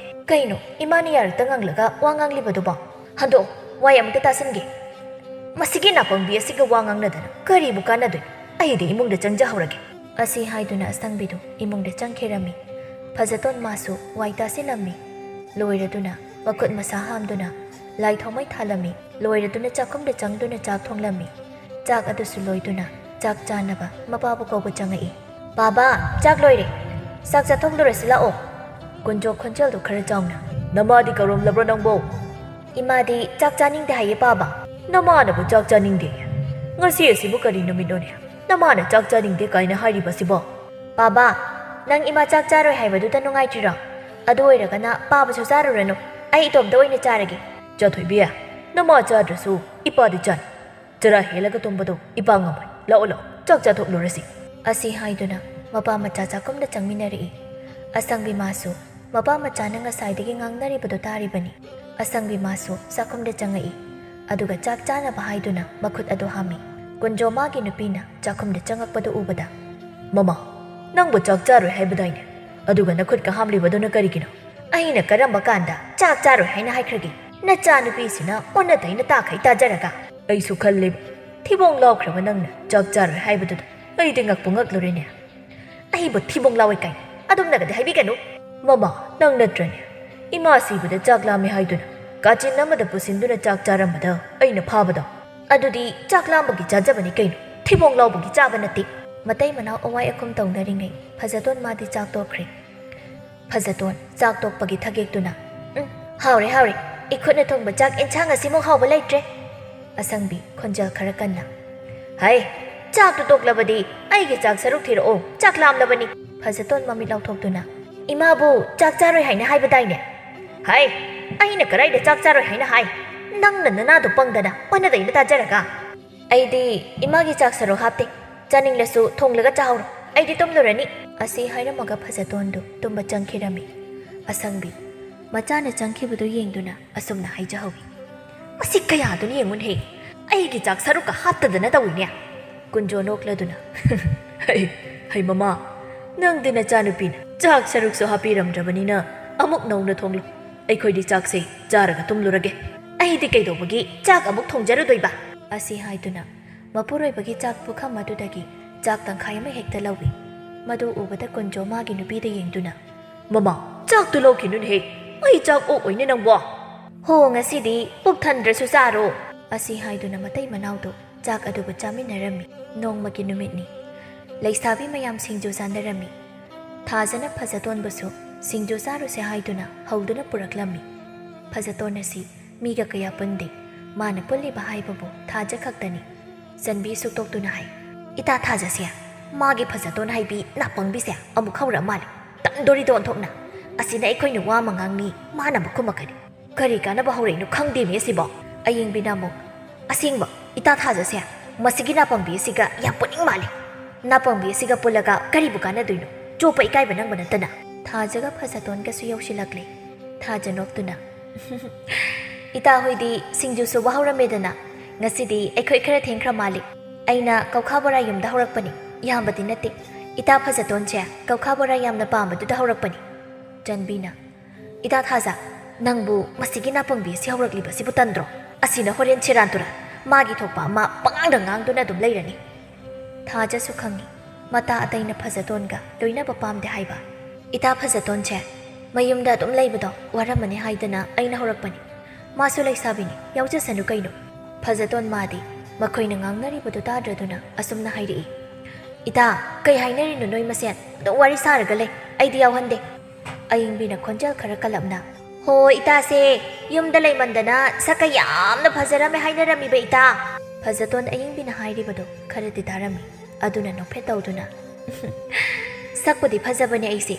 ꯀꯩꯅꯣ, ꯏꯃꯥꯅ ꯌꯥꯔꯛꯇ ꯉꯥꯡꯂꯒ ꯋꯥ ꯉꯥꯡꯂꯤꯕꯗꯨꯕꯣ? ꯍꯟꯗꯣꯛꯑꯣ, ꯋꯥꯏ ꯑꯃꯨꯛꯇ ꯇꯥꯁꯤꯟꯒꯦ꯫ ꯃꯁꯤꯒꯤ ꯅꯥꯄꯪꯕꯤ ꯑꯁꯤꯒ ꯋꯥ ꯉꯥꯡꯅꯗꯅ ꯀꯔꯤꯕꯨ ꯀꯥꯟꯅꯗꯣꯏꯅꯣ? ꯑꯩꯗꯤ ꯏꯃꯨꯡꯗ ꯆꯪꯖꯍꯧꯔꯒꯦ꯫" ꯑꯁꯤ ꯍꯥꯏꯗꯨꯅ ꯑꯁꯪꯕꯤꯗꯨ ꯏꯃꯨꯡꯗ ꯆꯪꯈꯤꯔꯝꯃꯤ꯫ ꯐꯖꯇꯣꯟ ꯃꯥꯁꯨ ꯋꯥꯏ ꯇꯥꯁꯤꯜꯂꯝꯃꯤ꯫ ꯂꯣꯏꯔꯗꯨꯅ ꯃꯈꯨꯠ ꯃꯁꯥ ꯍꯥꯝꯗꯨꯅ ꯂꯥꯏ ꯊꯥꯎꯃꯩ ꯊꯥꯜꯂꯝꯃꯤ꯫ ꯂꯣꯏꯔꯗꯨꯅ ꯆꯥꯛꯈꯨꯝꯗ ꯆꯪꯗꯨꯅ ꯆꯥꯛ ꯊꯣꯡꯂꯝꯃꯤ꯫ ꯆꯥꯛ ꯑꯗꯨꯁꯨ ꯂꯣꯏꯗꯨꯅ ꯆꯥꯛ ꯆꯥꯅꯕ ꯃꯄꯥꯕꯨ ꯀꯧꯕ ꯆꯪꯉꯛꯏ꯫ "ꯄꯥꯕ, ꯆꯥꯛ ꯂꯣꯏꯔꯦ꯫ ꯆꯥꯛ ꯆꯥꯊꯣꯛꯂꯨꯔꯁꯤ ꯂꯥꯛꯑꯣ꯫" ꯀꯨꯟꯖꯣ ꯈꯣꯟꯖꯦꯜꯗꯨ ꯈꯔ ꯆꯥꯎꯅ, "ꯅꯃꯥꯗꯤ ꯀꯧꯔꯝꯂꯕ꯭ꯔꯣ ꯅꯪꯕꯣ?" "ꯏꯃꯥꯗꯤ ꯆꯥꯛ ꯆꯥꯅꯤꯡꯗꯦ ꯍꯥꯏꯌꯦ ꯄꯥꯕ꯫" "ꯅꯃꯥꯅꯕꯨ ꯆꯥꯛ ꯆꯥꯅꯤꯡꯗꯦ? ꯉꯁꯤ ꯑꯁꯤꯕꯨ ꯀꯔꯤ ꯅꯨꯃꯤꯠꯅꯣꯅꯦ? ꯅꯃꯥꯅ ꯆꯥꯛ ꯆꯥꯅꯤꯡꯗꯦ ꯀꯥꯏꯅ ꯍꯥꯏꯔꯤꯕꯁꯤꯕꯣ?" "ꯄꯥꯕ, ꯅꯪ ꯏꯃꯥ ꯆꯥꯛ ꯆꯥꯔꯣꯏ ꯍꯥꯏꯕꯗꯨꯗ ꯅꯨꯡꯉꯥꯏꯇ꯭ꯔꯤꯔꯣ? ꯑꯗꯨ ꯑꯣꯏꯔꯒꯅ ꯄꯥꯕꯁꯨ ꯆꯥꯔꯨꯔꯅꯨ, ꯑꯩ ꯏꯇꯣꯝꯇ ꯑꯣꯏꯅ ꯆꯥꯔꯒꯦ꯫" "ꯆꯥꯊꯣꯏꯕꯤ, ꯅꯃꯥ ꯆꯥꯗ꯭ꯔꯁꯨ ꯏꯄꯥꯗꯤ ꯆꯥꯅꯤ꯫ ꯆꯔꯥ ꯍꯦꯜꯂꯒ ꯇꯨꯝꯕꯗꯣ ꯏꯄꯥ ꯉꯝꯃꯣꯏ꯫ ꯂꯥꯛꯑꯣ, ꯂꯥꯛꯑꯣ, ꯆꯥꯛ ꯆꯥꯊꯣꯛꯂꯨꯔꯁꯤ꯫" ꯑꯁꯤ ꯍꯥꯏꯗꯨꯅ ꯃꯄꯥ ꯃꯆꯥ ꯆꯥꯛꯈꯨꯝꯗ ꯆꯪꯃꯤꯟꯅꯔꯛꯏ꯫ ꯑꯁꯪꯕꯤ ꯃꯥꯁꯨ ꯃꯄꯥ ꯃꯆꯥꯅ ꯉꯁꯥꯏꯗꯒꯤ ꯉꯥꯡꯅꯔꯤꯕꯗꯨ ꯇꯥꯔꯤꯕꯅꯤ꯫ ꯑꯁꯪꯕꯤ ꯃꯥꯁꯨ ꯆꯥꯛꯈꯨꯝꯗ ꯆꯪꯉꯛꯏ꯫ ꯑꯗꯨꯒ ꯆꯥꯛ ꯆꯥꯅꯕ ꯍꯥꯏꯗꯨꯅ ꯃꯈꯨꯠ ꯑꯗꯨ ꯍꯥꯝꯃꯤ꯫ ꯀꯨꯟꯖꯣ ꯃꯥꯒꯤ ꯅꯨꯄꯤꯅ ꯆꯥꯛꯈꯨꯝꯗ ꯆꯪꯉꯛꯄꯗꯨ ꯎꯕꯗ, "ꯃꯃꯥ, ꯅꯪꯕꯨ ꯆꯥꯛ ꯆꯥꯔꯣꯏ ꯍꯥꯏꯕꯗꯥꯏꯅꯦ? ꯑꯗꯨꯒ ꯅꯈꯨꯠꯀ ꯍꯥꯝꯂꯤꯕꯗꯨꯅ ꯀꯔꯤꯒꯤꯅꯣ?" "ꯑꯩꯅ ꯀꯔꯝꯕ ꯀꯥꯟꯗ ꯆꯥꯛ ꯆꯥꯔꯣꯏ ꯍꯥꯏꯅ ꯍꯥꯏꯈ꯭ꯔꯒꯦ? ꯅꯆꯥꯅꯨꯄꯤꯁꯤꯅ ꯑꯣꯟꯅ ꯇꯩꯅ ꯇꯥꯈꯩ ꯇꯥꯖꯔꯒ꯫" "ꯑꯩꯁꯨ ꯈꯜꯂꯦꯕ, ꯊꯤꯕꯣꯡ ꯂꯥꯎꯈ꯭ꯔꯕ ꯅꯪꯅ ꯆꯥꯛ ꯆꯥꯔꯣꯏ ꯍꯥꯏꯕꯗꯨꯗ ꯑꯩꯗꯤ ꯉꯛꯄꯨ ꯉꯛꯂꯨꯔꯦꯅꯦ꯫" "ꯑꯩꯕꯨ ꯊꯤꯕꯣꯡ ꯂꯥꯎꯋꯦ ꯀꯥꯏꯅ ꯑꯗꯨꯝꯅꯒꯗꯤ ꯍꯥꯏꯕꯤꯒꯅꯨ꯫" "ꯃꯃꯥ, ꯅꯪ ꯅꯠꯇ꯭ꯔꯅꯦ ꯏꯃꯥ ꯁꯤꯕꯗ ꯆꯥꯛ ꯂꯥꯝꯃꯦ ꯍꯥꯏꯗꯨꯅ ꯀꯥꯆꯤꯟ ꯑꯃꯗ ꯄꯨꯁꯤꯟꯗꯨꯅ ꯆꯥꯛ ꯆꯥꯔꯝꯕꯗ ꯑꯩꯅ ꯐꯥꯕꯗꯣ?" "ꯑꯗꯨꯗꯤ ꯆꯥꯛ ꯂꯥꯝꯕꯒꯤ ꯆꯥꯖꯕꯅꯤ ꯀꯩꯅꯣ, ꯊꯤꯕꯣꯡ ꯂꯥꯎꯕꯒꯤ ꯆꯥꯕ ꯅꯠꯇꯦ꯫" ꯃꯇꯩ ꯃꯅꯥꯎ ꯑꯋꯥꯏ ꯑꯈꯨꯝ ꯇꯧꯅꯔꯤꯉꯩ ꯐꯖꯇꯣꯟ ꯃꯥꯗꯤ ꯆꯥꯛ ꯇꯣꯛꯈ꯭ꯔꯦ꯫ ꯐꯖꯇꯣꯟ ꯆꯥꯛ ꯇꯣꯛꯄꯒꯤ ꯊꯒꯦꯛꯇꯨꯅ, "ꯎꯝ, ꯍꯥꯎꯔꯦ, ꯍꯥꯎꯔꯦ꯫ ꯏꯈꯨꯠꯅ ꯊꯣꯡꯕ ꯆꯥꯛ ꯑꯦꯟꯁꯥꯡ ꯑꯁꯤꯃꯨꯛ ꯍꯥꯎꯕ ꯂꯩꯇ꯭ꯔꯦ꯫" ꯑꯁꯪꯕꯤ ꯈꯣꯟꯖꯦꯜ ꯈꯔ ꯀꯟꯅ, "ꯍꯩ, ꯆꯥꯛꯇꯨ ꯇꯣꯛꯂꯕꯗꯤ ꯑꯩꯒꯤ ꯆꯥꯛ ꯁꯔꯨꯛ ꯊꯤꯔꯛꯑꯣ, ꯆꯥꯛ ꯂꯥꯝꯂꯕꯅꯤ꯫" ꯐꯖꯇꯣꯟ ꯃꯃꯤꯠ ꯂꯥꯎꯊꯣꯛꯇꯨꯅ, "ꯏꯃꯥꯕꯨ ꯆꯥꯛ ꯆꯥꯔꯣꯏ ꯍꯥꯏꯅ ꯍꯥꯏꯕꯗꯥꯏꯅꯦ?" "ꯍꯩ, ꯑꯩꯅ ꯀꯗꯥꯏꯗ ꯆꯥꯛ ꯆꯥꯔꯣꯏ ꯍꯥꯏꯅ ꯍꯥꯏ? ꯅꯪꯅ ꯅꯅꯥꯗꯣ ꯄꯪꯗꯅ ꯑꯣꯟꯅ ꯇꯩꯅ ꯇꯥꯖꯔꯒ꯫" "ꯑꯩꯗꯤ ꯏꯃꯥꯒꯤ ꯆꯥꯛ ꯁꯔꯨꯛ ꯍꯥꯞꯇꯦ꯫ ꯆꯥꯅꯤꯡꯂꯁꯨ ꯊꯣꯡꯂꯒ ꯆꯥꯍꯧꯔꯣ꯫ ꯑꯩꯗꯤ ꯇꯨꯝꯂꯨꯔꯅꯤ꯫" ꯑꯁꯤ ꯍꯥꯏꯔꯝꯃꯒ ꯐꯖꯇꯣꯟꯗꯨ ꯇꯨꯝꯕ ꯆꯪꯈꯤꯔꯝꯃꯤ꯫ ꯑꯁꯪꯕꯤ ꯃꯆꯥꯅ ꯆꯪꯈꯤꯕꯗꯨ ꯌꯦꯡꯗꯨꯅ ꯑꯁꯨꯝꯅ ꯍꯥꯏꯖꯍꯧꯏ꯫ ꯃꯁꯤ ꯀꯌꯥꯗꯨꯅ ꯌꯦꯡꯉꯨꯅꯦꯍꯦ, ꯑꯩꯒꯤ ꯆꯥꯛ ꯁꯔꯨꯛꯀ ꯍꯥꯞꯇꯗꯅ ꯇꯧꯏꯅꯦ꯫ ꯀꯨꯟꯖꯣ ꯅꯣꯛꯂꯗꯨꯅ, "ꯍꯩ, ꯍꯩ ꯃꯃꯥ, ꯅꯪꯗꯤ ꯅꯆꯥꯅꯨꯄꯤꯅ ꯆꯥꯛ ꯁꯔꯨꯛꯁꯨ ꯍꯥꯞꯄꯤꯔꯝꯗ꯭ꯔꯕꯅꯤꯅ ꯑꯃꯨꯛ ꯅꯧꯅ ꯊꯣꯡꯂꯨ꯫ ꯑꯩꯈꯣꯏꯗꯤ ꯆꯥꯛꯁꯦ ꯆꯥꯔꯒ ꯇꯨꯝꯂꯨꯔꯒꯦ꯫ ꯑꯩꯗꯤ ꯀꯩꯗꯧꯕꯒꯤ ꯆꯥꯛ ꯑꯃꯨꯛ ꯊꯣꯡꯖꯔꯨꯗꯣꯏꯕ?" ꯑꯁꯤ ꯍꯥꯏꯗꯨꯅ ꯃꯄꯨꯔꯣꯏꯕꯒꯤ ꯆꯥꯛ ꯄꯨꯈꯝ ꯑꯗꯨꯗꯒꯤ ꯆꯥꯛ ꯇꯪꯈꯥꯏ ꯑꯃ ꯍꯦꯛꯇ ꯂꯧꯏ꯫ ꯃꯗꯨ ꯎꯕꯗ ꯀꯨꯟꯖꯣ ꯃꯥꯒꯤ ꯅꯨꯄꯤꯗ ꯌꯦꯡꯗꯨꯅ, "ꯃꯃꯥ, ꯆꯥꯛꯇꯨ ꯂꯧꯈꯤꯅꯨꯅꯦꯍꯦ, ꯑꯩ ꯆꯥꯛ ꯑꯣꯛꯑꯣꯏꯅꯦ ꯅꯪꯕꯣ꯫ ꯍꯣ, ꯉꯁꯤꯗꯤ ꯄꯨꯛ ꯊꯟꯗ꯭ꯔꯁꯨ ꯆꯥꯔꯣ," ꯑꯁꯤ ꯍꯥꯏꯗꯨꯅ ꯃꯇꯩ ꯃꯅꯥꯎꯗꯨ ꯆꯥꯛ ꯑꯗꯨꯕꯨ ꯆꯥꯃꯤꯟꯅꯔꯝꯃꯤ꯫ ꯅꯣꯡꯃꯒꯤ ꯅꯨꯃꯤꯠꯅꯤ꯫ ꯂꯩꯁꯥꯕꯤ ꯃꯌꯥꯝ ꯁꯤꯡꯖꯨ ꯆꯥꯅꯔꯝꯃꯤ꯫ ꯊꯥꯖꯅ ꯐꯖꯇꯣꯟꯕꯁꯨ ꯁꯤꯡꯖꯨ ꯆꯥꯔꯨꯁꯦ ꯍꯥꯏꯗꯨꯅ ꯍꯧꯗꯨꯅ ꯄꯨꯔꯛꯂꯝꯃꯤ꯫ ꯐꯖꯇꯣꯟ ꯑꯁꯤ ꯃꯤꯒ ꯀꯌꯥ ꯄꯨꯟꯗꯦ꯫ ꯃꯥꯅ ꯄꯨꯜꯂꯤꯕ ꯍꯥꯏꯕꯕꯨ ꯊꯥꯖ ꯈꯛꯇꯅꯤ꯫ ꯆꯟꯕꯤ ꯁꯨꯛꯇꯣꯛꯇꯨꯅ ꯍꯥꯏ, "ꯏꯇꯥ ꯊꯥꯖꯁꯦ, ꯃꯥꯒꯤ ꯐꯖꯇꯣꯟ ꯍꯥꯏꯕꯤ ꯅꯥꯄꯪꯕꯤꯁꯦ ꯑꯃꯨꯛ ꯍꯧꯔꯛ ꯃꯥꯜꯂꯦ꯫ ꯇꯝꯗꯣꯔꯤꯗꯣ ꯑꯣꯟꯊꯣꯛꯅ꯫ ꯑꯁꯤꯅ ꯑꯩꯈꯣꯏꯅ ꯋꯥ ꯑꯃ ꯉꯥꯡꯅꯤ, ꯃꯥꯅ ꯑꯃꯨꯛ ꯈꯨꯝꯃꯛꯀꯅꯤ꯫ ꯀꯔꯤ ꯀꯥꯟꯅꯕ ꯍꯧꯔꯛꯏꯅꯣ ꯈꯪꯗꯦꯃꯤ ꯑꯁꯤꯕꯣ?" ꯑꯌꯤꯡꯕꯤꯅ ꯑꯃꯨꯛ, "ꯑꯁꯦꯡꯕ, ꯏꯇꯥ ꯊꯥꯖꯁꯦ, ꯃꯁꯤꯒꯤ ꯅꯥꯄꯪꯕꯤ ꯑꯁꯤꯒ ꯌꯥꯝ ꯄꯨꯅꯤꯡ ꯃꯥꯜꯂꯦ꯫ ꯅꯥꯄꯪꯕꯤ ꯑꯁꯤꯒ ꯄꯨꯜꯂꯒ ꯀꯔꯤꯕꯨ ꯀꯥꯟꯅꯗꯣꯏꯅꯣ? ꯆꯣꯞꯄ ꯏꯀꯥꯏꯕ ꯅꯪꯕ ꯅꯠꯇꯅ꯫" ꯊꯥꯖꯒ ꯐꯖꯇꯣꯟꯒꯁꯨ ꯌꯧꯁꯤꯜꯂꯛꯂꯦ꯫ ꯊꯥꯖ ꯅꯣꯛꯇꯨꯅ, "ꯏꯇꯥ ꯍꯣꯏꯗꯤ ꯁꯤꯡꯖꯨ ꯁꯨꯕ ꯍꯧꯔꯝꯃꯦꯗꯅ꯫ ꯉꯁꯤꯗꯤ ꯑꯩꯈꯣꯏ ꯈꯔ ꯊꯦꯡꯈ꯭ꯔ ꯃꯥꯜꯂꯤ꯫ ꯑꯩꯅ ꯀꯧꯈꯥ ꯕꯣꯔꯥ ꯌꯨꯝꯗ ꯍꯧꯔꯛꯄꯅꯤ꯫ ꯌꯥꯝꯕꯗꯤ ꯅꯠꯇꯦ꯫ ꯏꯇꯥ ꯐꯖꯇꯣꯟꯁꯦ ꯀꯧꯈꯥ ꯕꯣꯔꯥ ꯌꯥꯝꯅ ꯄꯥꯝꯕꯗꯨꯗ ꯍꯧꯔꯛꯄꯅꯤ꯫" ꯆꯟꯕꯤꯅ, "ꯏꯇꯥ ꯊꯥꯖ, ꯅꯪꯕꯨ ꯃꯁꯤꯒꯤ ꯅꯥꯄꯪꯕꯤ ꯑꯁꯤ ꯍꯧꯔꯛꯂꯤꯕꯁꯤꯕꯨ ꯇꯟꯗ꯭ꯔꯣ? ꯑꯁꯤꯅ ꯍꯣꯔꯦꯟ ꯁꯦꯔꯥꯟ ꯇꯨꯔꯥꯟ ꯃꯥꯒꯤ ꯊꯣꯛꯄ ꯑꯃ ꯄꯉꯥꯡꯗ ꯉꯥꯡꯗꯨꯅ ꯑꯗꯨꯝ ꯂꯩꯔꯅꯤ꯫" ꯊꯥꯖꯁꯨ ꯈꯪꯏ, ꯃꯇꯥ ꯑꯇꯩꯅ ꯐꯖꯇꯣꯟꯒ ꯂꯣꯏꯅꯕ ꯄꯥꯝꯗꯦ ꯍꯥꯏꯕ꯫ "ꯏꯇꯥ ꯐꯖꯇꯣꯟꯁꯦ ꯃꯌꯨꯝꯗ ꯑꯗꯨꯝ ꯂꯩꯕꯗꯣ ꯋꯥꯔꯝꯃꯅꯤ ꯍꯥꯏꯗꯅ ꯑꯩꯅ ꯍꯧꯔꯛꯄꯅꯤ꯫ ꯃꯥꯁꯨ ꯂꯩꯁꯥꯕꯤꯅꯤ, ꯌꯥꯎꯖꯁꯅꯨ ꯀꯩꯅꯣ꯫" ꯐꯖꯇꯣꯟ ꯃꯥꯗꯤ ꯃꯈꯣꯏꯅ ꯉꯥꯡꯅꯔꯤꯕꯗꯨ ꯇꯥꯗ꯭ꯔꯗꯨꯅ ꯑꯁꯨꯝꯅ ꯍꯥꯏꯔꯛꯏ, "ꯏꯇꯥ, ꯀꯩ ꯍꯥꯏꯅꯔꯤꯅꯣ ꯅꯣꯏ ꯃꯁꯦꯟ? ꯑꯗꯨꯝ ꯋꯥꯔꯤ ꯁꯥꯔꯒ ꯂꯩ, ꯑꯩꯗꯤ ꯌꯥꯎꯍꯟꯗꯦ꯫" ꯑꯌꯤꯡꯕꯤꯅ ꯈꯣꯟꯖꯦꯜ ꯈꯔ ꯀꯜꯂꯞꯅ, "ꯍꯣ, ꯏꯇꯥꯁꯦ ꯌꯨꯝꯗ ꯂꯩꯃꯟꯗꯅ ꯁꯛꯀ ꯌꯥꯝꯅ ꯐꯖꯔꯝꯃꯦ ꯍꯥꯏꯅꯔꯝꯃꯤꯕ ꯏꯇꯥ꯫" ꯐꯖꯇꯣꯟ ꯑꯌꯤꯡꯕꯤꯅ ꯍꯥꯏꯔꯤꯕꯗꯨ ꯈꯔꯗꯤ ꯇꯥꯔꯝꯃꯤ꯫ ꯑꯗꯨꯅ ꯅꯣꯛꯐꯦꯠ ꯇꯧꯗꯨꯅ, "ꯁꯛꯄꯨꯗꯤ ꯐꯖꯕꯅꯦ ꯑꯩꯁꯦ,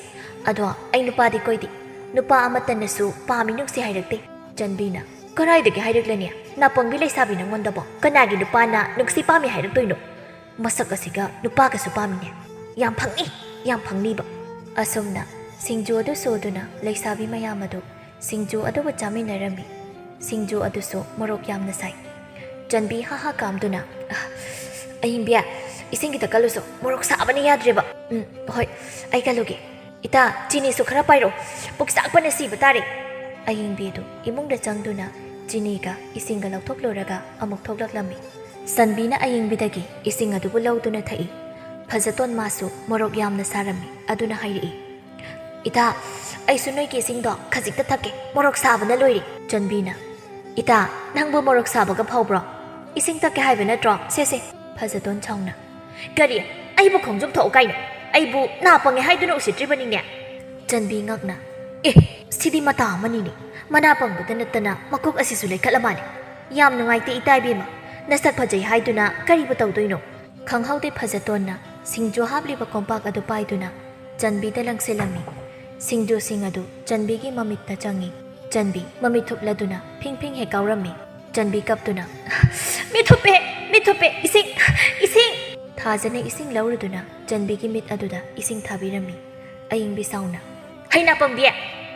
ꯑꯗꯣ ꯑꯩ ꯅꯨꯄꯥꯗꯤ ꯀꯣꯏꯗꯦ꯫ ꯅꯨꯄꯥ ꯑꯃꯠꯇꯅꯁꯨ ꯄꯥꯝꯃꯤ ꯅꯨꯡꯁꯤ ꯍꯥꯏꯔꯛꯇꯦ꯫" ꯆꯟꯕꯤꯅ, "ꯀꯗꯥꯏꯗꯒꯤ ꯍꯥꯏꯔꯛꯂꯅꯤ? ꯅꯥꯄꯪꯕꯤ ꯂꯩꯁꯥꯕꯤ ꯅꯪꯉꯣꯟꯗꯕꯣ ꯀꯅꯥꯒꯤ ꯅꯨꯄꯥꯅ ꯅꯨꯡꯁꯤ ꯄꯥꯝꯃꯤ ꯍꯥꯏꯔꯛꯇꯣꯏꯅꯣ? ꯃꯁꯛ ꯑꯁꯤꯒ ꯅꯨꯄꯥꯒꯁꯨ ꯄꯥꯝꯃꯤꯅꯦ꯫ ꯌꯥꯝ ꯐꯪꯅꯤ, ꯌꯥꯝ ꯐꯪꯅꯤꯕ꯫" ꯑꯁꯨꯝꯅ ꯁꯤꯡꯖꯨ ꯑꯗꯨ ꯁꯨꯗꯨꯅ ꯂꯩꯁꯥꯕꯤ ꯃꯌꯥꯝ ꯑꯗꯨ ꯁꯤꯡꯖꯨ ꯑꯗꯨꯕꯨ ꯆꯥꯃꯤꯟꯅꯔꯝꯃꯤ꯫ ꯁꯤꯡꯖꯨ ꯑꯗꯨꯁꯨ ꯃꯣꯔꯣꯛ ꯌꯥꯝꯅ ꯁꯥꯏ꯫ ꯆꯟꯕꯤ ꯍꯥ ꯍꯥ ꯀꯥꯝꯗꯨꯅ, "ꯑ, ꯑꯌꯤꯡꯕꯤ, ꯏꯁꯤꯡ ꯈꯤꯇ ꯀꯜꯂꯨꯁꯣ, ꯃꯣꯔꯣꯛ ꯁꯥꯕꯅ ꯌꯥꯗ꯭ꯔꯦꯕ꯫" "ꯎꯝ, ꯍꯣꯏ, ꯑꯩ ꯀꯜꯂꯨꯒꯦ꯫ ꯏꯇꯥ, ꯆꯤꯅꯤꯁꯨ ꯈꯔ ꯄꯥꯏꯔꯛꯑꯣ, ꯄꯨꯛ ꯆꯥꯛꯄꯅ ꯁꯤꯕ ꯇꯥꯔꯦ꯫" ꯑꯌꯤꯡꯕꯤꯗꯨ ꯏꯃꯨꯡꯗ ꯆꯪꯗꯨꯅ ꯆꯤꯅꯤꯒ ꯏꯁꯤꯡꯒ ꯂꯧꯊꯣꯛꯂꯨꯔꯒ ꯑꯃꯨꯛ ꯊꯣꯛꯂꯛꯂꯝꯃꯤ꯫ ꯆꯟꯕꯤꯅ ꯑꯌꯤꯡꯕꯤꯗꯒꯤ ꯏꯁꯤꯡ ꯑꯗꯨꯕꯨ ꯂꯧꯗꯨꯅ ꯊꯛꯏ꯫ ꯐꯖꯇꯣꯟ ꯃꯥꯁꯨ ꯃꯣꯔꯣꯛ ꯌꯥꯝꯅ ꯁꯥꯔꯝꯃꯤ, ꯑꯗꯨꯅ ꯍꯥꯏꯔꯛꯏ, "ꯏꯇꯥ, ꯑꯩꯁꯨ ꯅꯣꯏꯒꯤ ꯏꯁꯤꯡꯗꯣ ꯈꯖꯤꯛꯇ ꯊꯛꯀꯦ, ꯃꯣꯔꯣꯛ ꯁꯥꯕꯅ ꯂꯣꯏꯔꯦ꯫" ꯆꯟꯕꯤꯅ, "ꯏꯇꯥ, ꯅꯪꯕꯨ ꯃꯣꯔꯣꯛ ꯁꯥꯕꯒ ꯐꯥꯎꯕ꯭ꯔꯣ? ꯏꯁꯤꯡ ꯊꯛꯀꯦ ꯍꯥꯏꯕ ꯅꯠꯇ꯭ꯔꯣ? ꯁꯦ, ꯁꯦ꯫" ꯐꯖꯇꯣꯟ ꯁꯥꯎꯅ, "ꯀꯔꯤ? ꯑꯩꯕꯨ ꯈꯣꯡꯗ꯭ꯔꯨꯝ ꯊꯣꯛꯎ ꯀꯥꯏꯅꯣ? ꯑꯩꯕꯨ ꯅꯥ ꯄꯪꯉꯦ ꯍꯥꯏꯗꯨꯅ ꯎꯁꯤꯠꯇ꯭ꯔꯤꯕꯅꯤꯅꯦ?" ꯆꯟꯕꯤ ꯉꯛꯅ, "ꯑꯦ, ꯁꯤꯗꯤ ꯃꯇꯥ ꯑꯃꯅꯤꯅꯦ꯫ ꯃꯅꯥ ꯄꯪꯕꯗ ꯅꯠꯇꯅ ꯃꯀꯣꯛ ꯑꯁꯤꯁꯨ ꯂꯩꯈꯠꯂ ꯃꯥꯜꯂꯦ꯫ ꯌꯥꯝ ꯅꯨꯡꯉꯥꯏꯇꯦ ꯏꯇꯥ ꯏꯕꯦꯝꯃ꯫ ꯅꯁꯛ ꯐꯖꯩ ꯍꯥꯏꯗꯨꯅ ꯀꯔꯤꯕꯨ ꯇꯧꯗꯣꯏꯅꯣ?" ꯈꯪꯍꯧꯗꯦ ꯐꯖꯇꯣꯟꯅ ꯁꯤꯡꯖꯨ ꯍꯥꯞꯂꯤꯕ ꯀꯣꯝꯄꯥꯛ ꯑꯗꯨ ꯄꯥꯏꯗꯨꯅ ꯆꯟꯕꯤꯗ ꯂꯪꯁꯤꯜꯂꯝꯃꯤ꯫ ꯁꯤꯡꯖꯨꯁꯤꯡ ꯑꯗꯨ ꯆꯟꯕꯤꯒꯤ ꯃꯃꯤꯠꯇ ꯆꯪꯉꯤ꯫ ꯆꯟꯕꯤ ꯃꯃꯤꯠ ꯊꯨꯞꯂꯗꯨꯅ ꯐꯤꯡ ꯐꯤꯡ ꯍꯦꯛ ꯀꯥꯎꯔꯝꯃꯤ꯫ ꯆꯟꯕꯤ ꯀꯞꯇꯨꯅ, "ꯃꯤꯠ ꯊꯨꯞꯄꯦ, ꯃꯤꯠ ꯊꯨꯞꯄꯦ, ꯏꯁꯤꯡ, ꯏꯁꯤꯡ!" ꯊꯥꯖꯅ ꯏꯁꯤꯡ ꯂꯧꯔꯨꯗꯨꯅ ꯆꯟꯕꯤꯒꯤ ꯃꯤꯠ ꯑꯗꯨꯗ ꯏꯁꯤꯡ ꯊꯥꯕꯤꯔꯝꯃꯤ꯫ ꯑꯌꯤꯡꯕꯤ ꯁꯥꯎꯅ, "ꯍꯩ ꯅꯥꯄꯪꯕꯤ,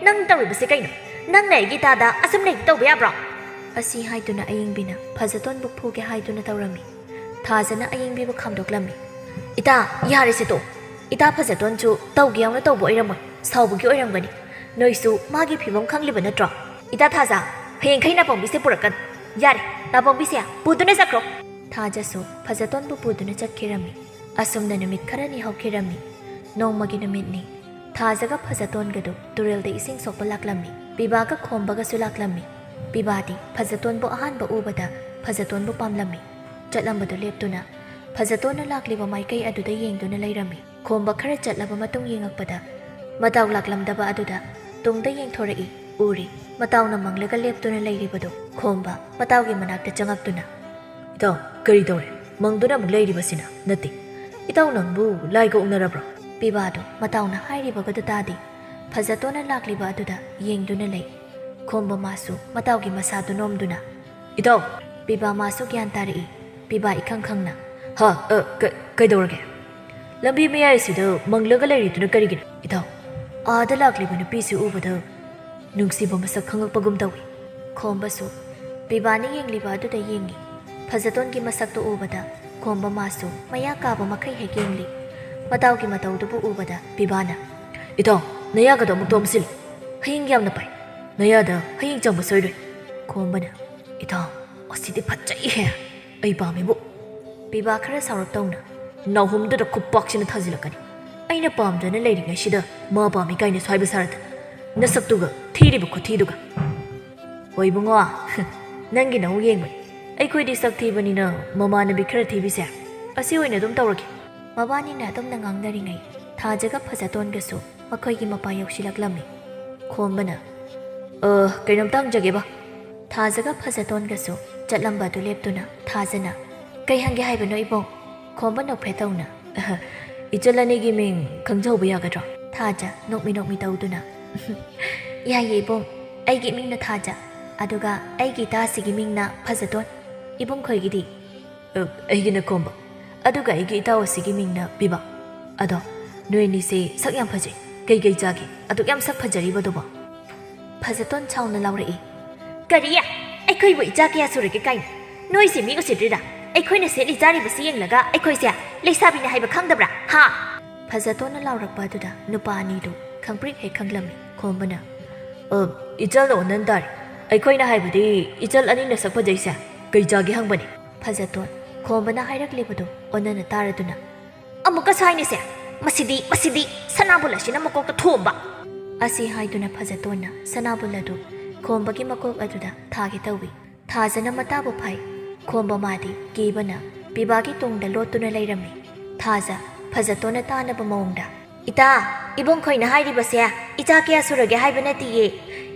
ꯅꯪ ꯇꯧꯔꯤꯕꯁꯤ ꯀꯩꯅꯣ? ꯅꯪꯅ ꯑꯩꯒꯤ ꯏꯇꯥꯗ ꯑꯁꯨꯝ ꯂꯩꯗꯤ ꯇꯧꯕ ꯌꯥꯕ꯭ꯔꯣ?" ꯑꯁꯤ ꯍꯥꯏꯗꯨꯅ ꯑꯌꯤꯡꯕꯤꯅ ꯐꯖꯇꯣꯟꯕꯨ ꯐꯨꯒꯦ ꯍꯥꯏꯗꯨꯅ ꯇꯧꯔꯝꯃꯤ꯫ ꯊꯥꯖꯅ ꯑꯌꯤꯡꯕꯤꯕꯨ ꯈꯥꯝꯗꯣꯛꯂꯝꯃꯤ꯫ "ꯏꯇꯥ, ꯌꯥꯔꯦꯁꯦ ꯇꯣ꯫ ꯏꯇꯥ ꯐꯖꯇꯣꯟꯁꯨ ꯇꯧꯒꯦ ꯌꯥꯎꯅ ꯇꯧꯕ ꯑꯣꯏꯔꯝꯃꯣꯏ, ꯁꯥꯎꯕꯒꯤ ꯑꯣꯏꯔꯝꯒꯅꯤ꯫ ꯅꯣꯏꯁꯨ ꯃꯥꯒꯤ ꯐꯤꯕꯝ ꯈꯪꯂꯤꯕ ꯅꯠꯇ꯭ꯔꯣ? ꯏꯇꯥ ꯊꯥꯖ, ꯍꯌꯦꯡꯈꯩ ꯅꯥꯄꯪꯕꯤꯁꯦ ꯄꯨꯔꯛꯀꯅꯨ꯫ ꯌꯥꯔꯦ, ꯅꯥꯄꯪꯕꯤꯁꯦ ꯄꯨꯗꯨꯅ ꯆꯠꯈ꯭ꯔꯣ꯫" ꯊꯥꯖꯁꯨ ꯐꯖꯇꯣꯟꯕꯨ ꯄꯨꯗꯨꯅ ꯆꯠꯈꯤꯔꯝꯃꯤ꯫ ꯑꯁꯨꯝꯅ ꯅꯨꯃꯤꯠ ꯈꯔꯅꯤ ꯍꯧꯈꯤꯔꯝꯃꯤ꯫ ꯅꯣꯡꯃꯒꯤ ꯅꯨꯃꯤꯠꯅꯤ꯫ ꯊꯥꯖꯒ ꯐꯖꯇꯣꯟꯒꯗꯨ ꯇꯨꯔꯦꯜꯗ ꯏꯁꯤꯡ ꯁꯣꯛꯄ ꯂꯥꯛꯂꯝꯃꯤ꯫ ꯄꯤꯕꯥꯒ ꯈꯣꯝꯕꯒꯁꯨ ꯂꯥꯛꯂꯝꯃꯤ꯫ ꯄꯤꯕꯥꯗꯤ ꯐꯖꯇꯣꯟꯕꯨ ꯑꯍꯥꯟꯕ ꯎꯕꯗ ꯐꯖꯇꯣꯟꯕꯨ ꯄꯥꯝꯂꯝꯃꯤ꯫ ꯆꯠꯂꯝꯕꯗꯨ ꯂꯦꯞꯇꯨꯅ ꯐꯖꯇꯣꯟꯅ ꯂꯥꯛꯂꯤꯕ ꯃꯥꯏꯀꯩ ꯑꯗꯨꯗ ꯌꯦꯡꯗꯨꯅ ꯂꯩꯔꯝꯃꯤ꯫ ꯈꯣꯝꯕ ꯈꯔ ꯆꯠꯂꯕ ꯃꯇꯨꯡ ꯌꯦꯡꯉꯛꯄꯗ ꯃꯇꯥꯎ ꯂꯥꯛꯂꯝꯗꯕ ꯑꯗꯨꯗ ꯇꯨꯡꯗ ꯌꯦꯡꯊꯣꯔꯛꯏ꯫ ꯎꯔꯤ꯫ ꯃꯇꯥꯎꯅ ꯃꯪꯂꯒ ꯂꯦꯞꯇꯨꯅ ꯂꯩꯔꯤꯕꯗꯨ꯫ ꯈꯣꯝꯕ ꯃꯇꯥꯎꯒꯤ ꯃꯅꯥꯛꯇ ꯆꯪꯉꯛꯇꯨꯅ, "ꯏꯇꯥꯎ, ꯀꯔꯤ ꯇꯧꯔꯦ? ꯃꯪꯗꯨꯅ ꯑꯃꯨꯛ ꯂꯩꯔꯤꯕꯁꯤꯅ?" "ꯅꯠꯇꯦ꯫ ꯏꯇꯥꯎ ꯅꯪꯕꯨ ꯂꯥꯏꯒ ꯑꯣꯛꯅꯔꯕ꯭ꯔꯣ?" ꯄꯤꯕꯥꯗꯨ ꯃꯇꯥꯎꯅ ꯍꯥꯏꯔꯤꯕꯒꯗꯨ ꯇꯥꯗꯦ꯫ ꯐꯖꯇꯣꯟꯅ ꯂꯥꯛꯂꯤꯕ ꯑꯗꯨꯗ ꯌꯦꯡꯗꯨꯅ ꯂꯩ꯫ ꯈꯣꯝꯕ ꯃꯥꯁꯨ ꯃꯇꯥꯎꯒꯤ ꯃꯁꯥꯗꯨ ꯅꯣꯝꯗꯨꯅ, "ꯏꯇꯥꯎ!" ꯄꯤꯕꯥ ꯃꯥꯁꯨ ꯒ꯭ꯌꯥꯟ ꯇꯥꯔꯛꯏ꯫ ꯄꯤꯕꯥ ꯏꯈꯪ ꯈꯪꯅ, "ꯍꯥ, ꯑ, ꯀ-, ꯀꯩꯗꯧꯔꯒꯦ? ꯂꯝꯕꯤ ꯃꯌꯥꯏꯁꯤꯗ ꯃꯪꯂꯒ ꯂꯩꯔꯤꯗꯨꯅ ꯀꯔꯤꯒꯤꯅꯣ?" "ꯏꯇꯥꯎ, ꯑꯥꯗ ꯂꯥꯛꯂꯤꯕ ꯅꯨꯄꯤꯁꯤ ꯎꯕꯗ ꯅꯨꯡꯁꯤꯕ ꯃꯁꯛ ꯈꯪꯉꯛꯄꯒꯨꯝ ꯇꯧꯏ꯫ ꯈꯣꯝꯕꯁꯨ ꯄꯤꯕꯥꯅ ꯌꯦꯡꯂꯤꯕ ꯑꯗꯨꯗ ꯌꯦꯡꯉꯤ꯫ ꯐꯖꯇꯣꯟꯒꯤ ꯃꯁꯛꯇꯨ ꯎꯕꯗ ꯈꯣꯝꯕ ꯃꯥꯁꯨ ꯃꯌꯥ ꯀꯥꯕ ꯃꯈꯩ ꯍꯦꯛ ꯌꯦꯡꯂꯤ꯫ ꯃꯇꯥꯎꯒꯤ ꯃꯇꯧꯗꯨꯕꯨ ꯎꯕꯗ ꯄꯤꯕꯥꯅ, "ꯏꯇꯥꯎ, ꯅꯌꯥꯒꯗꯣ ꯑꯃꯨꯛꯇ ꯑꯣꯝꯁꯤꯜꯂꯨ꯫ ꯍꯌꯦꯡ ꯌꯥꯝꯅ ꯄꯥꯏ꯫ ꯅꯌꯥꯗ ꯍꯌꯦꯡ ꯆꯪꯕ ꯁꯣꯏꯔꯣꯏ꯫" ꯈꯣꯝꯕꯅ, "ꯏꯇꯥꯎ, ꯑꯁꯤꯗꯤ ꯐꯖꯩꯍꯦ꯫ ꯑꯩ ꯄꯥꯝꯃꯤꯕꯨ꯫" ꯄꯤꯕꯥ ꯈꯔ ꯁꯥꯎꯔꯞ ꯇꯧꯅ, "ꯅꯥꯎꯍꯨꯝꯗꯨꯗ ꯈꯨꯄꯥꯛꯁꯤꯅ ꯊꯥꯖꯤꯜꯂꯛꯀꯅꯤ꯫ ꯑꯩꯅ ꯄꯥꯝꯗꯅ ꯂꯩꯔꯤꯉꯩꯁꯤꯗ ꯃꯥ ꯄꯥꯝꯃꯤ ꯀꯥꯏꯅꯁꯨ ꯍꯥꯏꯕ ꯁꯥꯔꯗꯅ꯫ ꯅꯁꯛꯇꯨꯒ ꯊꯤꯔꯤꯕ ꯈꯨꯊꯤꯗꯨꯒ꯫" "ꯍꯣꯏ ꯏꯕꯨꯡꯉꯣ, ꯅꯪꯒꯤ ꯅꯃꯨꯛ ꯌꯦꯡꯕꯅꯤ꯫ ꯑꯩꯈꯣꯏꯗꯤ ꯁꯛ ꯊꯤꯕꯅꯤꯅ ꯃꯃꯥꯟꯅꯕꯤ ꯈꯔ ꯊꯤꯕꯤꯁꯦ꯫ ꯑꯁꯤ ꯑꯣꯏꯅ ꯑꯗꯨꯝ ꯇꯧꯔꯒꯦ꯫" ꯃꯕꯥꯅꯤꯅ ꯑꯗꯨꯝꯅ ꯉꯥꯡꯅꯔꯤꯉꯩ ꯊꯥꯖꯒ ꯐꯖꯇꯣꯟꯒꯁꯨ ꯃꯈꯣꯏꯒꯤ ꯃꯄꯥ ꯌꯧꯁꯤꯜꯂꯛꯂꯝꯃꯤ꯫ ꯈꯣꯝꯕꯅ, "ꯑ, ꯀꯩꯅꯣꯝꯇ ꯍꯪꯖꯒꯦꯕ꯫" ꯊꯥꯖꯒ ꯐꯖꯇꯣꯟꯒꯁꯨ ꯆꯠꯂꯝꯕ ꯑꯗꯨ ꯂꯦꯞꯇꯨꯅ ꯊꯥꯖꯅ, "ꯀꯩ ꯍꯪꯒꯦ ꯍꯥꯏꯕꯅꯣ ꯏꯕꯨꯡ?" ꯈꯣꯝꯕ ꯅꯣꯛꯐꯦꯠ ꯇꯧꯅ, "ꯏꯆꯜ ꯑꯅꯤꯒꯤ ꯃꯤꯡ ꯈꯪꯖꯍꯧꯕ ꯌꯥꯒꯗ꯭ꯔꯣ?" ꯊꯥꯖ ꯅꯣꯛꯃꯤ ꯅꯣꯛꯃꯤ ꯇꯧꯗꯨꯅ, "ꯌꯥꯏꯌꯦ ꯏꯕꯨꯡ, ꯑꯩꯒꯤ ꯃꯤꯡꯅ ꯊꯥꯖ, ꯑꯗꯨꯒ ꯑꯩꯒꯤ ꯏꯇꯥꯁꯤꯒꯤ ꯃꯤꯡꯅ ꯐꯖꯇꯣꯟ꯫ ꯏꯕꯨꯡ ꯈꯣꯏꯒꯤꯗꯤ?" "ꯑ, ꯑꯩꯒꯤꯅ ꯈꯣꯝꯕ, ꯑꯗꯨꯒ ꯑꯩꯒꯤ ꯏꯇꯥꯎ ꯑꯁꯤꯒꯤ ꯃꯤꯡꯅ ꯄꯤꯕ꯫ ꯑꯗꯣ ꯅꯣꯏ ꯑꯅꯤꯁꯦ ꯁꯛ ꯌꯥꯝ ꯐꯖꯩ꯫ ꯀꯩ ꯀꯩ ꯆꯥꯒꯦ? ꯑꯗꯨꯛ ꯌꯥꯝ ꯁꯛ ꯐꯖꯔꯤꯕꯗꯨꯕꯣ?" ꯐꯖꯇꯣꯟ ꯁꯥꯎꯅ ꯂꯥꯎꯔꯛꯏ, "ꯀꯔꯤ? ꯑꯩꯈꯣꯏꯕꯨ ꯏꯆꯥ ꯀꯌꯥ ꯁꯨꯔꯒꯦ ꯀꯥꯏꯅ? ꯅꯣꯏꯁꯦ ꯃꯤ ꯎꯁꯤꯠꯇ꯭ꯔꯤꯔꯥ? ꯑꯩꯈꯣꯏꯅ ꯁꯦꯠꯂꯤ ꯆꯥꯔꯤꯕꯁꯤ ꯌꯦꯡꯂꯒ ꯑꯩꯈꯣꯏꯁꯦ ꯂꯩꯁꯥꯕꯤꯅꯤ ꯍꯥꯏꯕ ꯈꯪꯗꯕ꯭ꯔꯥ? ꯍꯥ?" ꯐꯖꯇꯣꯟꯅ ꯂꯥꯎꯔꯛꯄ ꯑꯗꯨꯗ ꯅꯨꯄꯥ ꯑꯅꯤꯗꯨ ꯈꯪꯄ꯭ꯔꯤꯛ ꯍꯦꯛ ꯈꯪꯂꯝꯃꯤ꯫ ꯈꯣꯝꯕꯅ, "ꯑ, ꯏꯆꯜꯅ ꯑꯣꯟꯅꯟ ꯇꯥꯔꯦ꯫ ꯑꯩꯈꯣꯏꯅ ꯍꯥꯏꯕꯗꯤ ꯏꯆꯜ ꯑꯅꯤꯅ ꯁꯛ ꯐꯖꯩꯁꯦ ꯀꯩ ꯆꯥꯒꯦ ꯍꯪꯕꯅꯤ꯫" ꯐꯖꯇꯣꯟ ꯈꯣꯝꯕꯅ ꯍꯥꯏꯔꯛꯂꯤꯕꯗꯨ ꯑꯣꯟꯅꯅ ꯇꯥꯔꯗꯨꯅ, "ꯑꯃꯨꯛꯀꯁꯨ ꯍꯥꯏꯅꯤꯁꯦ, ꯃꯁꯤꯗꯤ, ꯃꯁꯤꯗꯤ ꯁꯅꯥꯕꯨꯜ ꯑꯁꯤꯅ ꯃꯀꯣꯛꯇ ꯊꯣꯝꯕ!" ꯑꯁꯤ ꯍꯥꯏꯗꯨꯅ ꯐꯖꯇꯣꯟꯅ ꯁꯅꯥꯕꯨꯜ ꯑꯗꯨ ꯈꯣꯝꯕꯒꯤ ꯃꯀꯣꯛ ꯑꯗꯨꯗ ꯊꯥꯒꯦ ꯇꯧꯏ꯫ ꯊꯥꯖꯅ ꯃꯇꯥꯕꯨ ꯐꯥꯏ꯫ ꯈꯣꯝꯕ ꯃꯥꯗꯤ ꯀꯤꯕꯅ ꯄꯤꯕꯥꯒꯤ ꯇꯨꯡꯗ ꯂꯣꯠꯇꯨꯅ ꯂꯩꯔꯝꯃꯤ꯫ ꯊꯥꯖ ꯐꯖꯇꯣꯟꯅ ꯇꯥꯅꯕ ꯃꯑꯣꯡꯗ, "ꯏꯇꯥ, ꯏꯕꯨꯡ ꯈꯣꯏꯅ ꯍꯥꯏꯔꯤꯕꯁꯦ ꯏꯆꯥ ꯀꯌꯥ ꯁꯨꯔꯒꯦ ꯍꯥꯏꯕ ꯅꯠꯇꯤꯌꯦ꯫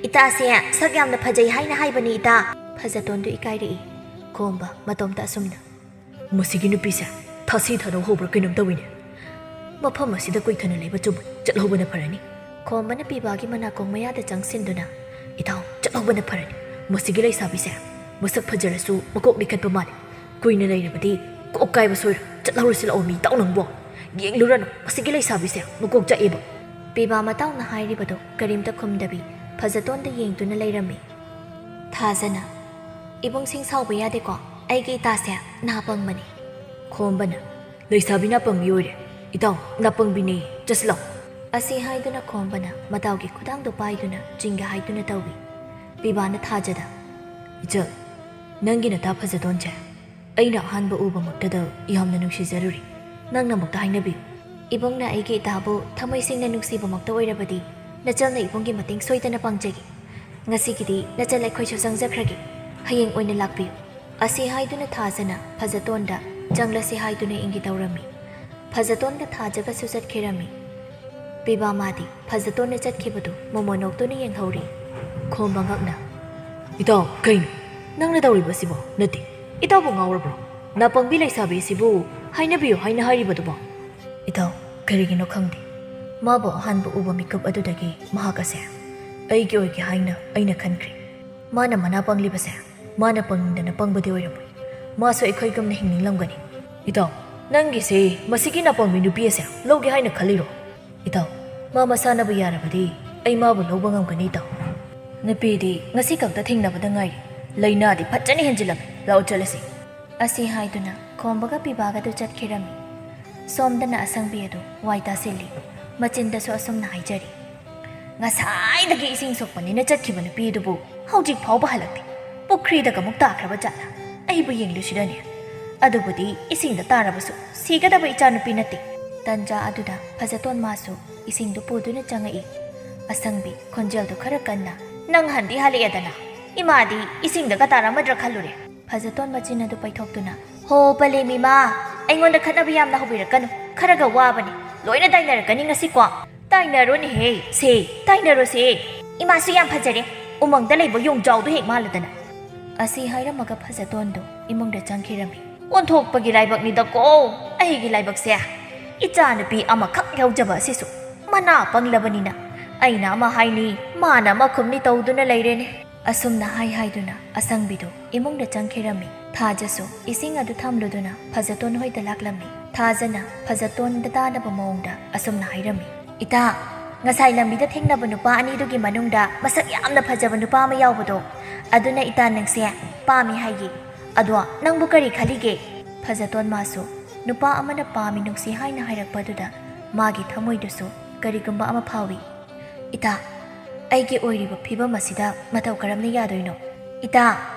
ꯏꯇꯥꯁꯦ ꯁꯛ ꯌꯥꯝꯅ ꯐꯖꯩ ꯍꯥꯏꯅ ꯍꯥꯏꯕꯅꯤ ꯏꯇꯥ꯫" ꯐꯖꯇꯣꯟꯗꯨ ꯏꯀꯥꯏꯔꯛꯏ꯫ ꯈꯣꯝꯕ ꯃꯇꯣꯝꯇ ꯑꯁꯨꯝꯅ, "ꯃꯁꯤꯒꯤ ꯅꯨꯄꯤꯁꯦ ꯊꯥꯁꯤ ꯊꯥꯗꯧ ꯍꯧꯕ꯭ꯔꯥ ꯀꯩꯅꯣꯝ ꯇꯧꯏꯅꯦ꯫ ꯃꯐꯝ ꯑꯁꯤꯗ ꯀꯨꯏꯊꯅ ꯂꯩꯕ ꯆꯨꯝꯃꯣꯏ, ꯆꯠꯍꯧꯕꯅ ꯐꯔꯅꯤ꯫" ꯈꯣꯝꯕꯅ ꯄꯤꯕꯥꯒꯤ ꯃꯅꯥꯀꯣꯡ ꯃꯌꯥꯗ ꯆꯪꯁꯤꯟꯗꯨꯅ, "ꯏꯇꯥꯎ, ꯆꯠꯍꯧꯕꯅ ꯐꯔꯅꯤ꯫ ꯃꯁꯤꯒꯤ ꯂꯩꯁꯥꯕꯤꯁꯦ ꯃꯁꯛ ꯐꯖꯔꯁꯨ ꯃꯀꯣꯛ ꯂꯤꯈꯠꯄ ꯃꯥꯜꯂꯤ꯫ ꯀꯨꯏꯅ ꯂꯩꯔꯕꯗꯤ ꯀꯣꯛ ꯀꯥꯏꯕ ꯁꯣꯏꯔꯣꯏ꯫ ꯆꯠꯍꯧꯔꯁꯤ ꯂꯥꯛꯑꯣ ꯃꯤ ꯏꯇꯥꯎ ꯅꯪꯕꯣ꯫ ꯌꯦꯡꯂꯨꯔꯅꯨ, ꯃꯁꯤꯒꯤ ꯂꯩꯁꯥꯕꯤꯁꯦ ꯃꯀꯣꯛ ꯆꯥꯛꯑꯦꯕ꯫" ꯄꯤꯕꯥ ꯃꯇꯥꯎꯅ ꯍꯥꯏꯔꯤꯕꯗꯨ ꯀꯔꯤꯝꯇ ꯈꯨꯝꯗꯕꯤ ꯐꯖꯇꯣꯟꯗ ꯌꯦꯡꯗꯨꯅ ꯂꯩꯔꯝꯃꯤ꯫ ꯊꯥꯖꯅ, "ꯏꯕꯨꯡꯁꯤꯡ ꯁꯥꯎꯕ ꯌꯥꯗꯦꯀꯣ, ꯑꯩꯒꯤ ꯏꯇꯥꯁꯦ ꯅꯥ ꯄꯪꯕꯅꯤ꯫" ꯈꯣꯝꯕꯅ, "ꯂꯩꯁꯥꯕꯤ ꯅꯥ ꯄꯪꯕꯤ ꯑꯣꯏꯔꯦ꯫ ꯏꯇꯥꯎ, ꯅꯥ ꯄꯪꯕꯤꯅꯦ, ꯆꯠꯁꯤꯜꯂꯣ꯫" ꯑꯁꯤ ꯍꯥꯏꯗꯨꯅ ꯈꯣꯝꯕꯅ ꯃꯇꯥꯎꯒꯤ ꯈꯨꯗꯥꯡꯗꯣ ꯄꯥꯏꯗꯨꯅ ꯆꯤꯡꯒꯦ ꯍꯥꯏꯗꯨꯅ ꯇꯧꯏ꯫ ꯄꯤꯕꯥꯅ ꯊꯥꯖꯗ, "ꯏꯆꯜ, ꯅꯪꯒꯤ ꯅꯇꯥ ꯐꯖꯗꯣꯟꯁꯦ ꯑꯩꯅ ꯑꯍꯥꯟꯕ ꯎꯕꯃꯛꯇꯗ ꯌꯥꯝꯅ ꯅꯨꯡꯁꯤꯖꯔꯨꯔꯤ꯫ ꯅꯪꯅꯃꯛꯇ ꯍꯥꯏꯅꯕꯤꯌꯨ꯫" "ꯏꯕꯨꯡꯅ ꯑꯩꯒꯤ ꯏꯇꯥꯕꯨ ꯊꯃꯣꯏ ꯁꯦꯡꯅ ꯅꯨꯡꯁꯤꯕꯃꯛꯇ ꯑꯣꯏꯔꯕꯗꯤ ꯅꯆꯜꯅ ꯏꯕꯨꯡꯒꯤ ꯃꯇꯦꯡ ꯁꯣꯏꯗꯅ ꯄꯥꯡꯖꯒꯦ꯫ ꯉꯁꯤꯒꯤꯗꯤ ꯅꯆꯜ ꯑꯩꯈꯣꯏꯁꯨ ꯆꯪꯖꯈ꯭ꯔꯒꯦ꯫ ꯍꯌꯦꯡ ꯑꯣꯏꯅ ꯂꯥꯛꯄꯤꯌꯨ꯫" ꯑꯁꯤ ꯍꯥꯏꯗꯨꯅ ꯊꯥꯖꯅ ꯐꯖꯇꯣꯟꯗ ꯆꯪꯂꯁꯤ ꯍꯥꯏꯗꯨꯅ ꯏꯪꯒꯦ ꯇꯧꯔꯝꯃꯤ꯫ ꯐꯖꯇꯣꯟꯒ ꯊꯥꯖꯒꯁꯨ ꯆꯠꯈꯤꯔꯝꯃꯤ꯫ ꯄꯤꯕꯥ ꯃꯥꯗꯤ ꯐꯖꯇꯣꯟꯅ ꯆꯠꯈꯤꯕꯗꯨ ꯃꯣꯃꯣꯟ ꯅꯣꯛꯇꯨꯅ ꯌꯦꯡꯍꯧꯔꯤ꯫ ꯈꯣꯝꯕ ꯉꯛꯅ, "ꯏꯇꯥꯎ, ꯀꯩꯅꯣ ꯅꯪꯅ ꯇꯧꯔꯤꯕꯁꯤꯕꯣ? ꯅꯠꯇꯦ, ꯏꯇꯥꯎꯕꯨ ꯉꯥꯎꯔꯕ꯭ꯔꯣ? ꯅꯥꯄꯪꯕꯤ ꯂꯩꯁꯥꯕꯤꯁꯤꯕꯨ ꯍꯥꯏꯅꯕꯤꯌꯨ ꯍꯥꯏꯅ ꯍꯥꯏꯔꯤꯕꯗꯨꯕꯣ?" "ꯏꯇꯥꯎ, ꯀꯔꯤꯒꯤꯅꯣ ꯈꯪꯗꯦ, ꯃꯥꯕꯨ ꯑꯍꯥꯟꯕ ꯎꯕ ꯃꯤꯀꯨꯞ ꯑꯗꯨꯗꯒꯤ ꯃꯍꯥꯛ ꯑꯁꯦ ꯑꯩꯒꯤ ꯑꯣꯏꯒꯦ ꯍꯥꯏꯅ ꯑꯩꯅ ꯈꯟꯈ꯭ꯔꯦ꯫ ꯃꯥꯅ ꯃꯅꯥ ꯄꯪꯂꯤꯕꯁꯦ ꯃꯥꯅ ꯄꯪꯅꯤꯡꯗꯅ ꯄꯪꯕꯗꯤ ꯑꯣꯏꯔꯝꯃꯣꯏ꯫ ꯃꯥꯁꯨ ꯑꯩꯈꯣꯏꯒꯨꯝꯅ ꯍꯤꯡꯅꯤꯡꯂꯝꯒꯅꯤ꯫" "ꯏꯇꯥꯎ, ꯅꯪꯒꯤꯁꯦ ꯃꯁꯤꯒꯤ ꯅꯥꯄꯪꯕꯤ ꯅꯨꯄꯤ ꯑꯁꯦ ꯂꯧꯒꯦ ꯍꯥꯏꯅ ꯈꯜꯂꯤꯔꯣ?" "ꯏꯇꯥꯎ, ꯃꯥ ꯃꯁꯥꯅꯕꯨ ꯌꯥꯔꯕꯗꯤ ꯑꯩ ꯃꯥꯕꯨ ꯂꯧꯕ ꯉꯝꯒꯅꯤ, ꯏꯇꯥꯎ꯫" "ꯅꯨꯄꯤꯗꯤ ꯉꯁꯤ ꯈꯛꯇ ꯊꯦꯡꯅꯕꯗ ꯉꯥꯏꯔꯤ, ꯂꯥꯏꯅꯥꯗꯤ ꯐꯖꯅ ꯍꯦꯟꯖꯤꯜꯂꯝꯃꯤ꯫ ꯂꯥꯛꯑꯣ, ꯆꯠꯂꯁꯤ꯫" ꯑꯁꯤ ꯍꯥꯏꯗꯨꯅ ꯈꯣꯝꯕꯒ ꯄꯤꯕꯥꯒꯗꯨ ꯆꯠꯈꯤꯔꯝꯃꯤ꯫ ꯁꯣꯝꯗꯅ ꯑꯁꯪꯕꯤ ꯑꯗꯨ ꯋꯥꯏ ꯇꯥꯁꯤꯜꯂꯤ꯫ ꯃꯆꯤꯟꯗꯁꯨ ꯑꯁꯨꯝꯅ ꯍꯥꯏꯖꯔꯤ, "ꯉꯁꯥꯏꯗꯒꯤ ꯏꯁꯤꯡ ꯁꯣꯛꯄꯅꯤꯅ ꯆꯠꯈꯤꯕ ꯅꯨꯄꯤ ꯑꯗꯨꯕꯨ ꯍꯧꯖꯤꯛ ꯐꯥꯎꯕ ꯍꯜꯂꯛꯇꯦ꯫ ꯄꯨꯈ꯭ꯔꯤꯗꯒ ꯑꯃꯨꯛ ꯇꯥꯈ꯭ꯔꯕ ꯖꯥꯠꯂ? ꯑꯩꯕꯨ ꯌꯦꯡꯂꯨꯁꯤꯔꯅꯦ? ꯑꯗꯨꯕꯨꯗꯤ ꯏꯁꯤꯡꯗ ꯇꯥꯔꯕꯁꯨ ꯁꯤꯒꯗꯕ ꯏꯆꯥ ꯅꯨꯄꯤ ꯅꯠꯇꯦ꯫" ꯇꯟꯖꯥ ꯑꯗꯨꯗ ꯐꯖꯇꯣꯟ ꯃꯥꯁꯨ ꯏꯁꯤꯡꯗꯨ ꯄꯨꯗꯨꯅ ꯆꯪꯉꯛꯏ꯫ ꯑꯁꯪꯕꯤ, ꯈꯣꯟꯖꯦꯜꯗꯨ ꯈꯔ ꯀꯟꯅ, "ꯅꯪ ꯍꯟꯗꯤ ꯍꯜꯂꯛꯑꯦꯗꯅ, ꯏꯃꯥꯗꯤ ꯏꯁꯤꯡꯗꯒ ꯇꯥꯔꯝꯃꯗ꯭ꯔꯥ ꯈꯜꯂꯨꯔꯦ꯫" ꯐꯖꯇꯣꯟ ꯃꯆꯤꯟ ꯑꯗꯨ ꯄꯩꯊꯣꯛꯇꯨꯅ, "ꯍꯣ, ꯄꯂꯦꯝ ꯏꯃꯥ, ꯑꯩꯉꯣꯟꯗ ꯈꯠꯅꯕ ꯌꯥꯝꯅ ꯍꯧꯕꯤꯔꯛꯀꯅꯨ꯫ ꯈꯔꯒ ꯋꯥꯕꯅꯤ꯫ ꯂꯣꯏꯅ ꯇꯥꯏꯅꯔꯛꯀꯅꯤ ꯉꯁꯤꯀꯣ꯫" "ꯇꯥꯏꯅꯔꯣꯅꯦꯍꯦ, ꯁꯦ, ꯇꯥꯏꯅꯔꯣꯁꯦ꯫ ꯏꯃꯥꯁꯨ ꯌꯥꯝ ꯐꯖꯔꯦ꯫ ꯎꯃꯪꯗ ꯂꯩꯕ ꯌꯣꯡꯖꯥꯎꯗꯨ ꯍꯦꯛ ꯃꯥꯜꯂꯗꯅ꯫" ꯑꯁꯤ ꯍꯥꯏꯔꯝꯃꯒ ꯐꯖꯇꯣꯟꯗꯨ ꯏꯃꯨꯡꯗ ꯆꯪꯈꯤꯔꯝꯃꯤ꯫ "ꯑꯣꯟꯊꯣꯛꯄꯒꯤ ꯂꯥꯏꯕꯛꯅꯤꯗꯀꯣ ꯑꯩꯒꯤ ꯂꯥꯏꯕꯛꯁꯦ꯫ ꯏꯆꯥꯅꯨꯄꯤ ꯑꯃꯈꯛ ꯌꯥꯎꯖꯕ ꯑꯁꯤꯁꯨ ꯃꯅꯥ ꯄꯪꯂꯕꯅꯤꯅ꯫ ꯑꯩꯅ ꯑꯃ ꯍꯥꯏꯅꯤ, ꯃꯥꯅ ꯑꯃ ꯈꯨꯝꯅꯤ ꯇꯧꯗꯨꯅ ꯂꯩꯔꯦꯅꯦ꯫" ꯑꯁꯨꯝꯅ ꯍꯥꯏ ꯍꯥꯏꯗꯨꯅ ꯑꯁꯪꯕꯤꯗꯨ ꯏꯃꯨꯡꯗ ꯆꯪꯈꯤꯔꯝꯃꯤ꯫ ꯊꯥꯖꯁꯨ ꯏꯁꯤꯡ ꯑꯗꯨ ꯊꯝꯂꯨꯗꯨꯅ ꯐꯖꯇꯣꯟ ꯍꯣꯏꯗ ꯂꯥꯛꯂꯝꯃꯤ꯫ ꯊꯥꯖꯅ ꯐꯖꯇꯣꯟꯗ ꯇꯥꯅꯕ ꯃꯑꯣꯡꯗ ꯑꯁꯨꯝꯅ ꯍꯥꯏꯔꯝꯃꯤ, "ꯏꯇꯥ, ꯉꯁꯥꯏ ꯂꯝꯕꯤꯗ ꯊꯦꯡꯅꯕ ꯅꯨꯄꯥ ꯑꯅꯤꯗꯨꯒꯤ ꯃꯅꯨꯡꯗ ꯃꯁꯛ ꯌꯥꯝꯅ ꯐꯖꯕ ꯅꯨꯄꯥ ꯑꯃ ꯌꯥꯎꯕꯗꯣ, ꯑꯗꯨꯅ ꯏꯇꯥ ꯅꯪꯁꯦ ꯄꯥꯝꯃꯤ ꯍꯥꯏꯌꯦ꯫ ꯑꯗꯣ ꯅꯪꯕꯨ ꯀꯔꯤ ꯈꯜꯂꯤꯒꯦ? ꯐꯖꯇꯣꯟ ꯃꯥꯁꯨ ꯅꯨꯄꯥ ꯑꯃꯅ ꯄꯥꯝꯃꯤ ꯅꯨꯡꯁꯤ ꯍꯥꯏꯅ ꯍꯥꯏꯔꯛꯄ ꯑꯗꯨꯗ ꯃꯥꯒꯤ ꯊꯃꯣꯏꯗꯨꯁꯨ ꯀꯔꯤꯒꯨꯝꯕ ꯑꯃ ꯐꯥꯎꯏ꯫ "ꯏꯇꯥ, ꯑꯩꯒꯤ ꯑꯣꯏꯔꯤꯕ ꯐꯤꯕꯝ ꯑꯁꯤꯗ ꯃꯇꯧ ꯀꯔꯝꯅ ꯌꯥꯗꯣꯏꯅꯣ?" "ꯏꯇꯥ,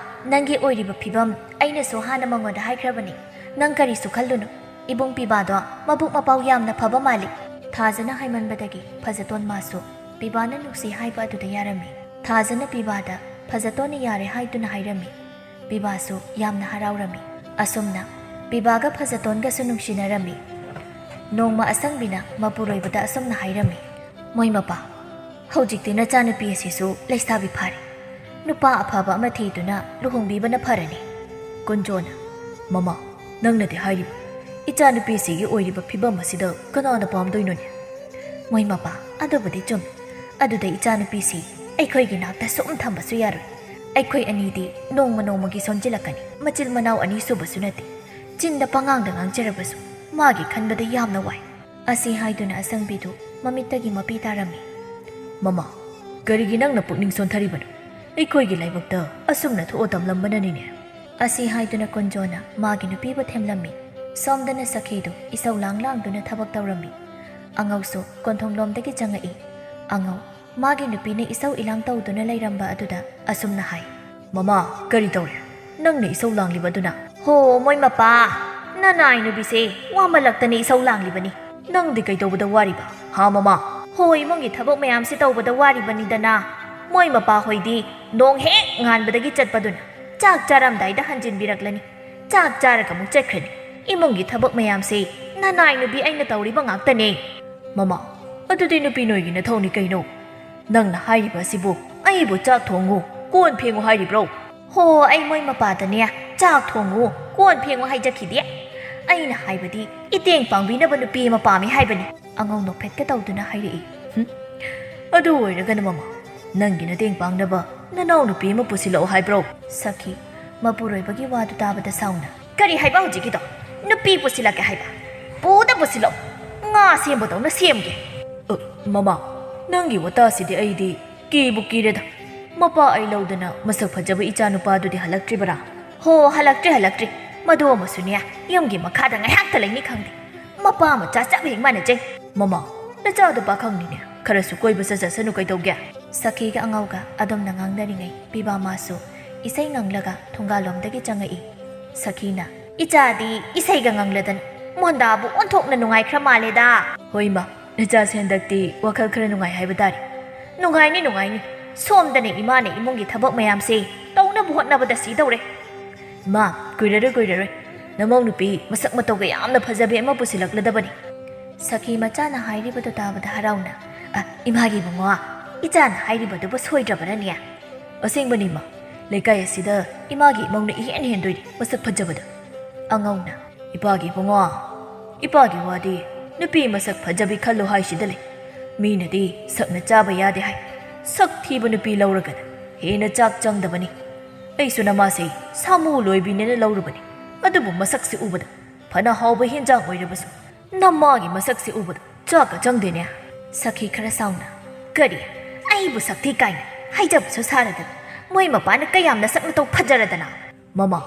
ꯅꯪꯒꯤ ꯑꯣꯏꯔꯤꯕ ꯐꯤꯕꯝ ꯑꯩꯅꯁꯨ ꯍꯥꯟꯅ ꯃꯉꯣꯟꯗ ꯍꯥꯏꯈ꯭ꯔꯕꯅꯤ꯫ ꯅꯪ ꯀꯔꯤꯁꯨ ꯈꯜꯂꯨꯅꯨ꯫ ꯏꯕꯨꯡ ꯄꯤꯕꯥꯗꯣ ꯃꯕꯨꯛ ꯃꯄꯥꯎ ꯌꯥꯝꯅ ꯐꯕ ꯃꯥꯜꯂꯤ꯫" ꯊꯥꯖꯅ ꯍꯥꯏꯃꯟꯕꯗꯒꯤ ꯐꯖꯇꯣꯟ ꯃꯥꯁꯨ ꯄꯤꯕꯥꯅ ꯅꯨꯡꯁꯤ ꯍꯥꯏꯕ ꯑꯗꯨꯗ ꯌꯥꯔꯝꯃꯤ꯫ ꯊꯥꯖꯅ ꯄꯤꯕꯥꯗ ꯐꯖꯇꯣꯟꯅ ꯌꯥꯔꯦ ꯍꯥꯏꯗꯨꯅ ꯍꯥꯏꯔꯝꯃꯤ꯫ ꯄꯤꯕꯥꯁꯨ ꯌꯥꯝꯅ ꯍꯔꯥꯎꯔꯝꯃꯤ꯫ ꯑꯁꯨꯝꯅ ꯄꯤꯕꯥꯒ ꯐꯖꯇꯣꯟꯒꯁꯨ ꯅꯨꯡꯁꯤꯅꯔꯝꯃꯤ꯫ ꯅꯣꯡꯃ ꯑꯁꯪꯕꯤꯅ ꯃꯄꯨꯔꯣꯏꯕꯗ ꯑꯁꯨꯝꯅ ꯍꯥꯏꯔꯝꯃꯤ, "ꯃꯣꯏ ꯃꯄꯥ, ꯍꯧꯖꯤꯛꯇꯤ ꯅꯆꯥꯅꯨꯄꯤ ꯑꯁꯤꯁꯨ ꯂꯩꯁꯥꯕꯤ ꯐꯥꯔꯦ꯫ ꯅꯨꯄꯥ ꯑꯐꯕ ꯑꯃ ꯊꯤꯗꯨꯅ ꯂꯨꯍꯣꯡꯕꯤꯕꯅ ꯐꯔꯅꯤ꯫" ꯀꯨꯟꯖꯣꯅ, "ꯃꯃꯥ, ꯅꯪꯅꯗꯤ ꯍꯥꯏꯔꯤꯕ ꯏꯆꯥꯅꯨꯄꯤꯁꯤꯒꯤ ꯑꯣꯏꯔꯤꯕ ꯐꯤꯕꯝ ꯑꯁꯤꯗ ꯀꯅꯥꯅ ꯄꯥꯝꯗꯣꯏꯅꯣꯅꯦ?" "ꯃꯣꯏ ꯃꯄꯥ, ꯑꯗꯨꯕꯨꯗꯤ ꯆꯨꯝꯃꯤ꯫ ꯑꯗꯨꯗ ꯏꯆꯥꯅꯨꯄꯤꯁꯤ ꯑꯩꯈꯣꯏꯒꯤ ꯅꯥꯛꯇ ꯁꯨꯝ ꯊꯝꯕꯁꯨ ꯌꯥꯔꯣꯏ꯫ ꯑꯩꯈꯣꯏ ꯑꯅꯤꯗꯤ ꯅꯣꯡꯃ ꯅꯣꯡꯃꯒꯤ ꯁꯣꯟꯖꯤꯜꯂꯛꯀꯅꯤ꯫ ꯃꯆꯤꯜ ꯃꯅꯥꯎ ꯑꯅꯤ ꯁꯨꯕꯁꯨ ꯅꯠꯇꯦ꯫ ꯆꯤꯟꯗ ꯄꯉꯥꯡꯗ ꯉꯥꯡꯖꯔꯕꯁꯨ ꯃꯥꯒꯤ ꯈꯟꯕꯗ ꯌꯥꯝꯅ ꯋꯥꯏ꯫" ꯑꯁꯤ ꯍꯥꯏꯗꯨꯅ ꯑꯁꯪꯕꯤꯗꯨ ꯃꯃꯤꯠꯇꯒꯤ ꯃꯄꯤ ꯇꯥꯔꯝꯃꯤ꯫ "ꯃꯃꯥ, ꯀꯔꯤꯒꯤ ꯅꯪꯅ ꯄꯨꯛꯅꯤꯡ ꯁꯣꯟꯊꯔꯤꯕꯅꯣ? ꯑꯩꯈꯣꯏꯒꯤ ꯂꯥꯏꯕꯛꯇ ꯑꯁꯨꯝꯅ ꯊꯣꯛꯑ ꯇꯝꯂꯝꯕꯅꯅꯤꯅꯦ꯫" ꯑꯁꯤ ꯍꯥꯏꯗꯨꯅ ꯀꯨꯟꯖꯣꯅ ꯃꯥꯒꯤ ꯅꯨꯄꯤꯕꯨ ꯊꯦꯝꯂꯝꯃꯤ꯫ ꯁꯣꯝꯗꯅ ꯁꯈꯤꯗꯨ ꯏꯁꯧ ꯂꯥꯡ ꯂꯥꯡꯗꯨꯅ ꯊꯕꯛ ꯇꯧꯔꯝꯃꯤ꯫ ꯑꯉꯧꯁꯨ ꯀꯣꯟꯊꯣꯡꯂꯣꯝꯗꯒꯤ ꯆꯪꯉꯛꯏ꯫ ꯑꯉꯧ, ꯃꯥꯒꯤ ꯅꯨꯄꯤꯅ ꯏꯁꯧ ꯏꯂꯥꯡ ꯇꯧꯗꯨꯅ ꯂꯩꯔꯝꯕ ꯑꯗꯨꯗ ꯑꯁꯨꯝꯅ ꯍꯥꯏ, "ꯃꯃꯥ, ꯀꯔꯤ ꯇꯧꯔꯦ? ꯅꯪꯅ ꯏꯁꯧ ꯂꯥꯡꯂꯤꯕ ꯑꯗꯨꯅ?" "ꯍꯣ, ꯃꯣꯏ ꯃꯄꯥ, ꯅꯅꯥꯏ ꯅꯨꯄꯤꯁꯦ ꯋꯥꯃꯜꯂꯛꯇꯅ ꯏꯁꯧ ꯂꯥꯡꯂꯤꯕꯅꯤ꯫" "ꯅꯪꯗꯤ ꯀꯩꯗꯧꯕꯗ ꯋꯥꯔꯤꯕ, ꯍꯥ ꯃꯃꯥ?" "ꯍꯣ, ꯏꯃꯨꯡꯒꯤ ꯊꯕꯛ ꯃꯌꯥꯝꯁꯤ ꯇꯧꯕꯗ ꯋꯥꯔꯤꯕꯅꯤꯗꯅ꯫ ꯃꯣꯏ ꯃꯄꯥ ꯍꯣꯏꯗꯤ ꯅꯣꯡ ꯍꯦꯛ ꯉꯥꯟꯕꯗꯒꯤ ꯆꯠꯄꯗꯨꯅ ꯆꯥꯛ ꯆꯥꯔꯝꯗꯥꯏꯗ ꯍꯟꯖꯤꯟꯕꯤꯔꯛꯂꯅꯤ꯫ ꯆꯥꯛ ꯆꯥꯔꯒ ꯑꯃꯨꯛ ꯆꯠꯈ꯭ꯔꯅꯤ꯫ ꯏꯃꯨꯡꯒꯤ ꯊꯕꯛ ꯃꯌꯥꯝꯁꯤ ꯅꯅꯥꯏ ꯅꯨꯄꯤ ꯑꯩꯅ ꯇꯧꯔꯤꯕ ꯉꯥꯛꯇꯅꯦ꯫" "ꯃꯃꯥ, ꯑꯗꯨꯗꯤ ꯅꯨꯄꯤ ꯅꯣꯏꯒꯤ ꯅꯊꯧꯅꯤ ꯀꯩꯅꯣ? ꯅꯪꯅ ꯍꯥꯏꯔꯤꯕ ꯑꯁꯤꯕꯨ ꯑꯩꯕꯨ ꯆꯥꯛ ꯊꯣꯡꯉꯨ, ꯀꯣꯟ ꯐꯦꯡꯉꯨ ꯍꯥꯏꯔꯤꯕ꯭ꯔꯣ?" "ꯍꯣ, ꯑꯩ ꯃꯣꯏ ꯃꯄꯥꯗꯅꯦ ꯆꯥꯛ ꯊꯣꯡꯉꯨ, ꯀꯣꯟ ꯐꯦꯡꯉꯨ ꯍꯥꯏꯖꯈꯤꯗꯦ꯫ ꯑꯩꯅ ꯍꯥꯏꯕꯗꯤ ꯏꯇꯦꯡ ꯄꯥꯡꯕꯤꯅꯕ ꯅꯨꯄꯤ ꯑꯃ ꯄꯥꯝꯃꯤ ꯍꯥꯏꯕꯅꯤ꯫" ꯑꯉꯧ ꯅꯣꯛꯐꯦꯠꯀ ꯇꯧꯗꯨꯅ ꯍꯥꯏꯔꯛꯏ꯫ "ꯍꯨꯝ? ꯑꯗꯨ ꯑꯣꯏꯔꯒꯅ ꯃꯃꯥ, ꯅꯪꯒꯤ ꯅꯇꯦꯡ ꯄꯥꯡꯅꯕ ꯅꯅꯥꯎ ꯅꯨꯄꯤ ꯑꯃ ꯄꯨꯁꯤꯜꯂꯛꯑꯣ ꯍꯥꯏꯕ꯭ꯔꯣ?" ꯁꯈꯤ ꯃꯄꯨꯔꯣꯏꯕꯒꯤ ꯋꯥꯗꯨ ꯇꯥꯕꯗ ꯁꯥꯎꯅ, "ꯀꯔꯤ ꯍꯥꯏꯕ ꯍꯧꯖꯤꯛꯀꯤꯗꯣ? ꯅꯨꯄꯤ ꯄꯨꯁꯤꯜꯂꯛꯀꯦ ꯍꯥꯏꯕ? ꯄꯨꯗ ꯄꯨꯁꯤꯜꯂꯛꯑꯣ, ꯉꯥ ꯁꯦꯝꯕꯗꯧꯅ ꯁꯦꯝꯒꯦ꯫" "ꯑ, ꯃꯃꯥ, ꯅꯪꯒꯤ ꯋꯥꯇꯥꯁꯤꯗꯤ ꯑꯩꯗꯤ ꯀꯤꯕꯨ ꯀꯤꯔꯦꯗ꯫ "ꯃꯄꯥ ꯑꯩ ꯂꯧꯗꯅ ꯃꯁꯛ ꯐꯖꯕ ꯏꯆꯥ ꯅꯨꯄꯥꯗꯨꯗꯤ ꯍꯜꯂꯛꯇ꯭ꯔꯤꯕꯔꯥ?" "ꯍꯣ, ꯍꯜꯂꯛꯇ꯭ꯔꯤ, ꯍꯜꯂꯛꯇ꯭ꯔꯤ꯫ ꯃꯗꯨ ꯑꯃꯁꯨꯅꯦ, ꯌꯨꯝꯒꯤ ꯃꯈꯥꯗ ꯉꯥꯏꯍꯥꯛꯇ ꯂꯩꯅꯤ ꯈꯪꯗꯦ꯫ ꯃꯄꯥ ꯃꯆꯥ ꯆꯞ ꯍꯦꯛ ꯃꯥꯟꯅꯖꯩ꯫ ꯃꯃꯥ, ꯅꯆꯥꯗꯣ ꯄꯥꯈꯪꯅꯤꯅꯦ, ꯈꯔꯁꯨ ꯀꯣꯏꯕ ꯆꯠꯆꯁꯅꯨ ꯀꯩꯗꯧꯒꯦ?" ꯁꯈꯤꯒ ꯑꯉꯧꯒ ꯑꯗꯣꯝꯅ ꯉꯥꯡꯅꯔꯤꯉꯩ, ꯄꯤꯕꯥꯃꯥꯁꯨ ꯏꯁꯩ ꯉꯪꯂꯒ ꯊꯣꯡꯒꯥꯜꯂꯣꯝꯗꯒꯤ ꯆꯪꯉꯛꯏ꯫ ꯁꯈꯤꯅ, "ꯏꯆꯥꯗꯤ ꯏꯁꯩꯒ ꯉꯪꯂꯗꯅ ꯃꯣꯟꯗꯥꯕꯨ ꯑꯣꯟꯊꯣꯛꯅ ꯅꯨꯡꯉꯥꯏꯈ꯭ꯔ ꯃꯥꯜꯂꯦꯗ!" "ꯍꯣꯏ, ꯏꯃꯥ, ꯅꯆꯥꯁꯦ ꯍꯟꯗꯛꯇꯤ ꯋꯥꯈꯜ ꯈꯔ ꯅꯨꯡꯉꯥꯏ ꯍꯥꯏꯕ ꯇꯥꯔꯦ꯫" "ꯅꯨꯡꯉꯥꯏꯅꯤ, ꯅꯨꯡꯉꯥꯏꯅꯤ꯫ ꯁꯣꯝꯗꯅ ꯏꯃꯥꯅ ꯏꯃꯨꯡꯒꯤ ꯊꯕꯛ ꯃꯌꯥꯝꯁꯦ ꯇꯧꯅꯕ ꯍꯣꯠꯅꯕꯗ ꯁꯤꯗꯧꯔꯦ꯫" "ꯃꯥ, ꯀꯨꯏꯔꯔꯣꯏ, ꯀꯨꯏꯔꯔꯣꯏ꯫ ꯅꯃꯧ ꯅꯨꯄꯤ ꯃꯁꯛ ꯃꯇꯧꯒ ꯌꯥꯝꯅ ꯐꯖꯕꯤ ꯑꯃ ꯄꯨꯁꯤꯜꯂꯛꯂꯗꯕꯅꯤ꯫" ꯁꯈꯤ ꯃꯆꯥꯅ ꯍꯥꯏꯔꯤꯕꯗꯨ ꯇꯥꯕꯗ ꯍꯔꯥꯎꯅ, "ꯑ, ꯏꯃꯥꯒꯤ ꯏꯕꯨꯡꯉꯣ, ꯏꯆꯥꯅ ꯍꯥꯏꯔꯤꯕꯗꯨꯕꯨ ꯁꯣꯏꯗ꯭ꯔꯕꯅꯅꯦ?" "ꯑꯁꯦꯡꯕꯅꯤ, ꯏꯃꯥ꯫ ꯂꯩꯀꯥꯏ ꯑꯁꯤꯗ ꯏꯃꯥꯒꯤ ꯏꯃꯧꯅ ꯏꯍꯦꯟ ꯍꯦꯟꯗꯣꯏꯅꯤ ꯃꯁꯛ ꯐꯖꯕꯗ꯫" ꯑꯉꯧꯅ, "ꯏꯄꯥꯒꯤ ꯏꯕꯨꯡꯉꯣ, ꯏꯄꯥꯒꯤ ꯋꯥꯗꯤ ꯅꯨꯄꯤ ꯃꯁꯛ ꯐꯖꯕꯤ ꯈꯜꯂꯣ ꯍꯥꯏꯁꯤꯗ ꯂꯩ꯫ ꯃꯤꯅꯗꯤ ꯁꯛꯅ ꯆꯥꯕ ꯌꯥꯗꯦ ꯍꯥꯏ꯫ ꯁꯛ ꯊꯤꯕ ꯅꯨꯄꯤ ꯂꯧꯔꯒꯅ ꯍꯦꯟꯅ ꯆꯥꯛ ꯆꯪꯗꯕꯅꯤ꯫ ꯑꯩꯁꯨ ꯅꯃꯥꯁꯦ ꯁꯥꯃꯨ ꯂꯣꯏꯕꯤꯅꯦꯅ ꯂꯧꯔꯨꯕꯅꯤ꯫ ꯑꯗꯨꯕꯨ ꯃꯁꯛꯁꯤ ꯎꯕꯗ ꯐꯅ ꯍꯥꯎꯕ ꯍꯦꯟꯖꯥꯡ ꯑꯣꯏꯔꯕꯁꯨ ꯅꯃꯥꯒꯤ ꯃꯁꯛꯁꯤ ꯎꯕꯗ ꯆꯥꯛꯀ ꯆꯪꯗꯦꯅꯦ꯫" ꯁꯈꯤ ꯈꯔ ꯁꯥꯎꯅ, "ꯀꯔꯤ? ꯑꯩꯕꯨ ꯁꯛ ꯊꯤ ꯀꯥꯏꯅ ꯍꯥꯏꯖꯕꯁꯨ ꯁꯥꯔꯗꯅ꯫ ꯃꯣꯏ ꯃꯄꯥꯅ ꯀꯌꯥꯝ ꯅꯁꯛ ꯅꯇꯧ ꯐꯖꯔꯗꯅ?" "ꯃꯃꯥ,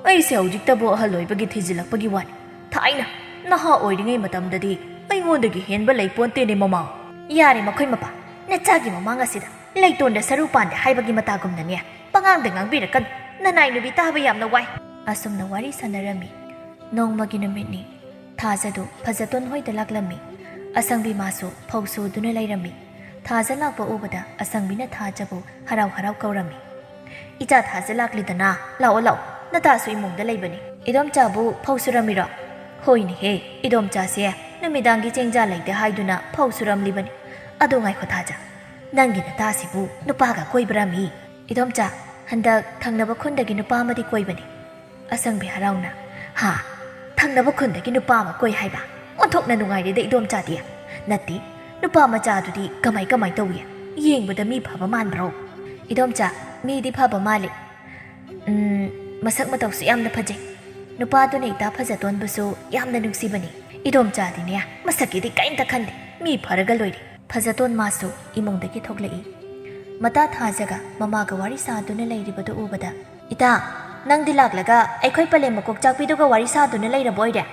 ꯑꯩꯁꯦ ꯍꯧꯖꯤꯛꯇꯕꯨ ꯑꯍꯜ ꯑꯣꯏꯕꯒꯤ ꯊꯤꯖꯤꯜꯂꯛꯄꯒꯤ ꯋꯥꯅꯤ꯫ ꯊꯥꯏꯅ ꯅꯍꯥ ꯑꯣꯏꯔꯤꯉꯩ ꯃꯇꯝꯗꯗꯤ ꯑꯩꯉꯣꯟꯗꯒꯤ ꯍꯦꯟꯕ ꯂꯩꯄꯣꯟꯇꯦꯅꯦ, ꯃꯃꯥ꯫" "ꯌꯥꯔꯦ ꯃꯈꯣꯏ ꯃꯄꯥ, ꯅꯆꯥꯒꯤ ꯃꯃꯥꯡ ꯑꯁꯤꯗ ꯂꯩꯇꯣꯟꯗ ꯁꯔꯨ ꯄꯥꯟꯗꯦ ꯍꯥꯏꯕꯒꯤ ꯃꯇꯥꯒꯨꯝꯅꯅꯦ ꯄꯉꯥꯡꯗ ꯉꯥꯡꯕꯤꯔꯛꯀꯅꯨ꯫ ꯅꯅꯥꯏ ꯅꯨꯕꯤ ꯇꯥꯕ ꯌꯥꯝꯅ ꯋꯥꯏ꯫" ꯑꯁꯨꯝꯅ ꯋꯥꯔꯤ ꯁꯥꯟꯅꯔꯝꯃꯤ꯫ ꯅꯣꯡꯃꯒꯤ ꯅꯨꯃꯤꯠꯅꯤ꯫ ꯊꯥꯖꯗꯨ ꯐꯖꯇꯣꯟ ꯍꯣꯏꯗ ꯂꯥꯛꯂꯝꯃꯤ꯫ ꯑꯁꯪꯕꯤ ꯃꯥꯁꯨ ꯐꯧ ꯁꯨꯗꯨꯅ ꯂꯩꯔꯝꯃꯤ꯫ ꯊꯥꯖ ꯂꯥꯛꯄ ꯎꯕꯗ ꯑꯁꯪꯕꯤꯅ ꯊꯥꯖꯕꯨ ꯍꯔꯥꯎ ꯍꯔꯥꯎ ꯀꯧꯔꯝꯃꯤ꯫ "ꯏꯆꯥ ꯊꯥꯖ ꯂꯥꯛꯂꯤꯗꯅ, ꯂꯥꯛꯑꯣ ꯂꯥꯛꯑꯣ, ꯅꯇꯥꯁꯨ ꯏꯃꯨꯡꯗ ꯂꯩꯕꯅꯤ꯫" "ꯏꯗꯣꯝꯆꯥꯕꯨ ꯐꯧ ꯁꯨꯔꯝꯃꯤꯔꯣ?" "ꯍꯣꯏꯅꯦꯍꯦ, ꯏꯗꯣꯝꯆꯥꯁꯦ ꯅꯨꯃꯤꯗꯥꯡꯒꯤ ꯆꯦꯡꯖꯥ ꯂꯩꯇꯦ ꯍꯥꯏꯗꯨꯅ ꯐꯧ ꯁꯨꯔꯝꯂꯤꯕꯅꯤ꯫ ꯑꯗꯣ ꯉꯥꯏꯈꯣ ꯊꯥꯖ, ꯅꯪꯒꯤ ꯅꯇꯥꯁꯤꯕꯨ ꯅꯨꯄꯥꯒ ꯀꯣꯏꯕ꯭ꯔꯥꯃꯤ?" "ꯏꯗꯣꯝꯆꯥ, ꯍꯟꯗꯛ ꯊꯪꯅꯕ ꯈꯨꯟꯗꯒꯤ ꯅꯨꯄꯥ ꯑꯃꯗꯤ ꯀꯣꯏꯕꯅꯤ꯫" ꯑꯁꯪꯕꯤ ꯍꯔꯥꯎꯅ, "ꯍꯥ? ꯊꯪꯅꯕ ꯈꯨꯟꯗꯒꯤ ꯅꯨꯄꯥ ꯑꯃ ꯀꯣꯏ ꯍꯥꯏꯕ? ꯑꯣꯟꯊꯣꯛꯅ ꯅꯨꯡꯉꯥꯏꯔꯦꯗ ꯏꯗꯣꯝꯆꯥꯗꯤ꯫ ꯅꯠꯇꯦ, ꯅꯨꯄꯥ ꯃꯆꯥꯗꯨꯗꯤ ꯀꯃꯥꯏ ꯀꯃꯥꯏ ꯇꯧꯏ? ꯌꯦꯡꯕꯗ ꯃꯤ ꯐꯕ ꯃꯥꯟꯕ꯭ꯔꯣ?" "ꯏꯗꯣꯝꯆꯥ, ꯃꯤꯗꯤ ꯐꯕ ꯃꯥꯜꯂꯤ꯫ ꯎꯝ, ꯃꯁꯛ ꯃꯇꯧꯁꯨ ꯌꯥꯝꯅ ꯐꯖꯩ꯫ ꯅꯨꯄꯥꯗꯨꯅ ꯏꯇꯥ ꯐꯖꯇꯣꯟꯕꯨꯁꯨ ꯌꯥꯝꯅ ꯅꯨꯡꯁꯤꯕꯅꯤ꯫ ꯏꯗꯣꯝꯆꯥꯗꯤꯅꯦ, ꯃꯁꯛꯀꯤꯗꯤ ꯀꯔꯤꯝꯇ ꯈꯟꯗꯦ꯫ ꯃꯤ ꯐꯔꯒ ꯂꯣꯏꯔꯦ꯫" ꯐꯖꯇꯣꯟ ꯃꯥꯁꯨ ꯏꯃꯨꯡꯗꯒꯤ ꯊꯣꯛꯂꯛꯏ꯫ ꯃꯇꯥ ꯊꯥꯖꯒ ꯃꯃꯥꯒ ꯋꯥꯔꯤ ꯁꯥꯗꯨꯅ ꯂꯩꯔꯤꯕꯗꯨ ꯎꯕꯗ, "ꯏꯇꯥ, ꯅꯪꯗꯤ ꯂꯥꯛꯂꯒ ꯑꯩꯈꯣꯏ ꯄꯂꯦꯝ ꯃꯀꯣꯛ ꯆꯥꯛꯄꯤꯗꯨꯒ ꯋꯥꯔꯤ ꯁꯥꯗꯨꯅ ꯂꯩꯔꯕ ꯑꯣꯏꯔꯦ?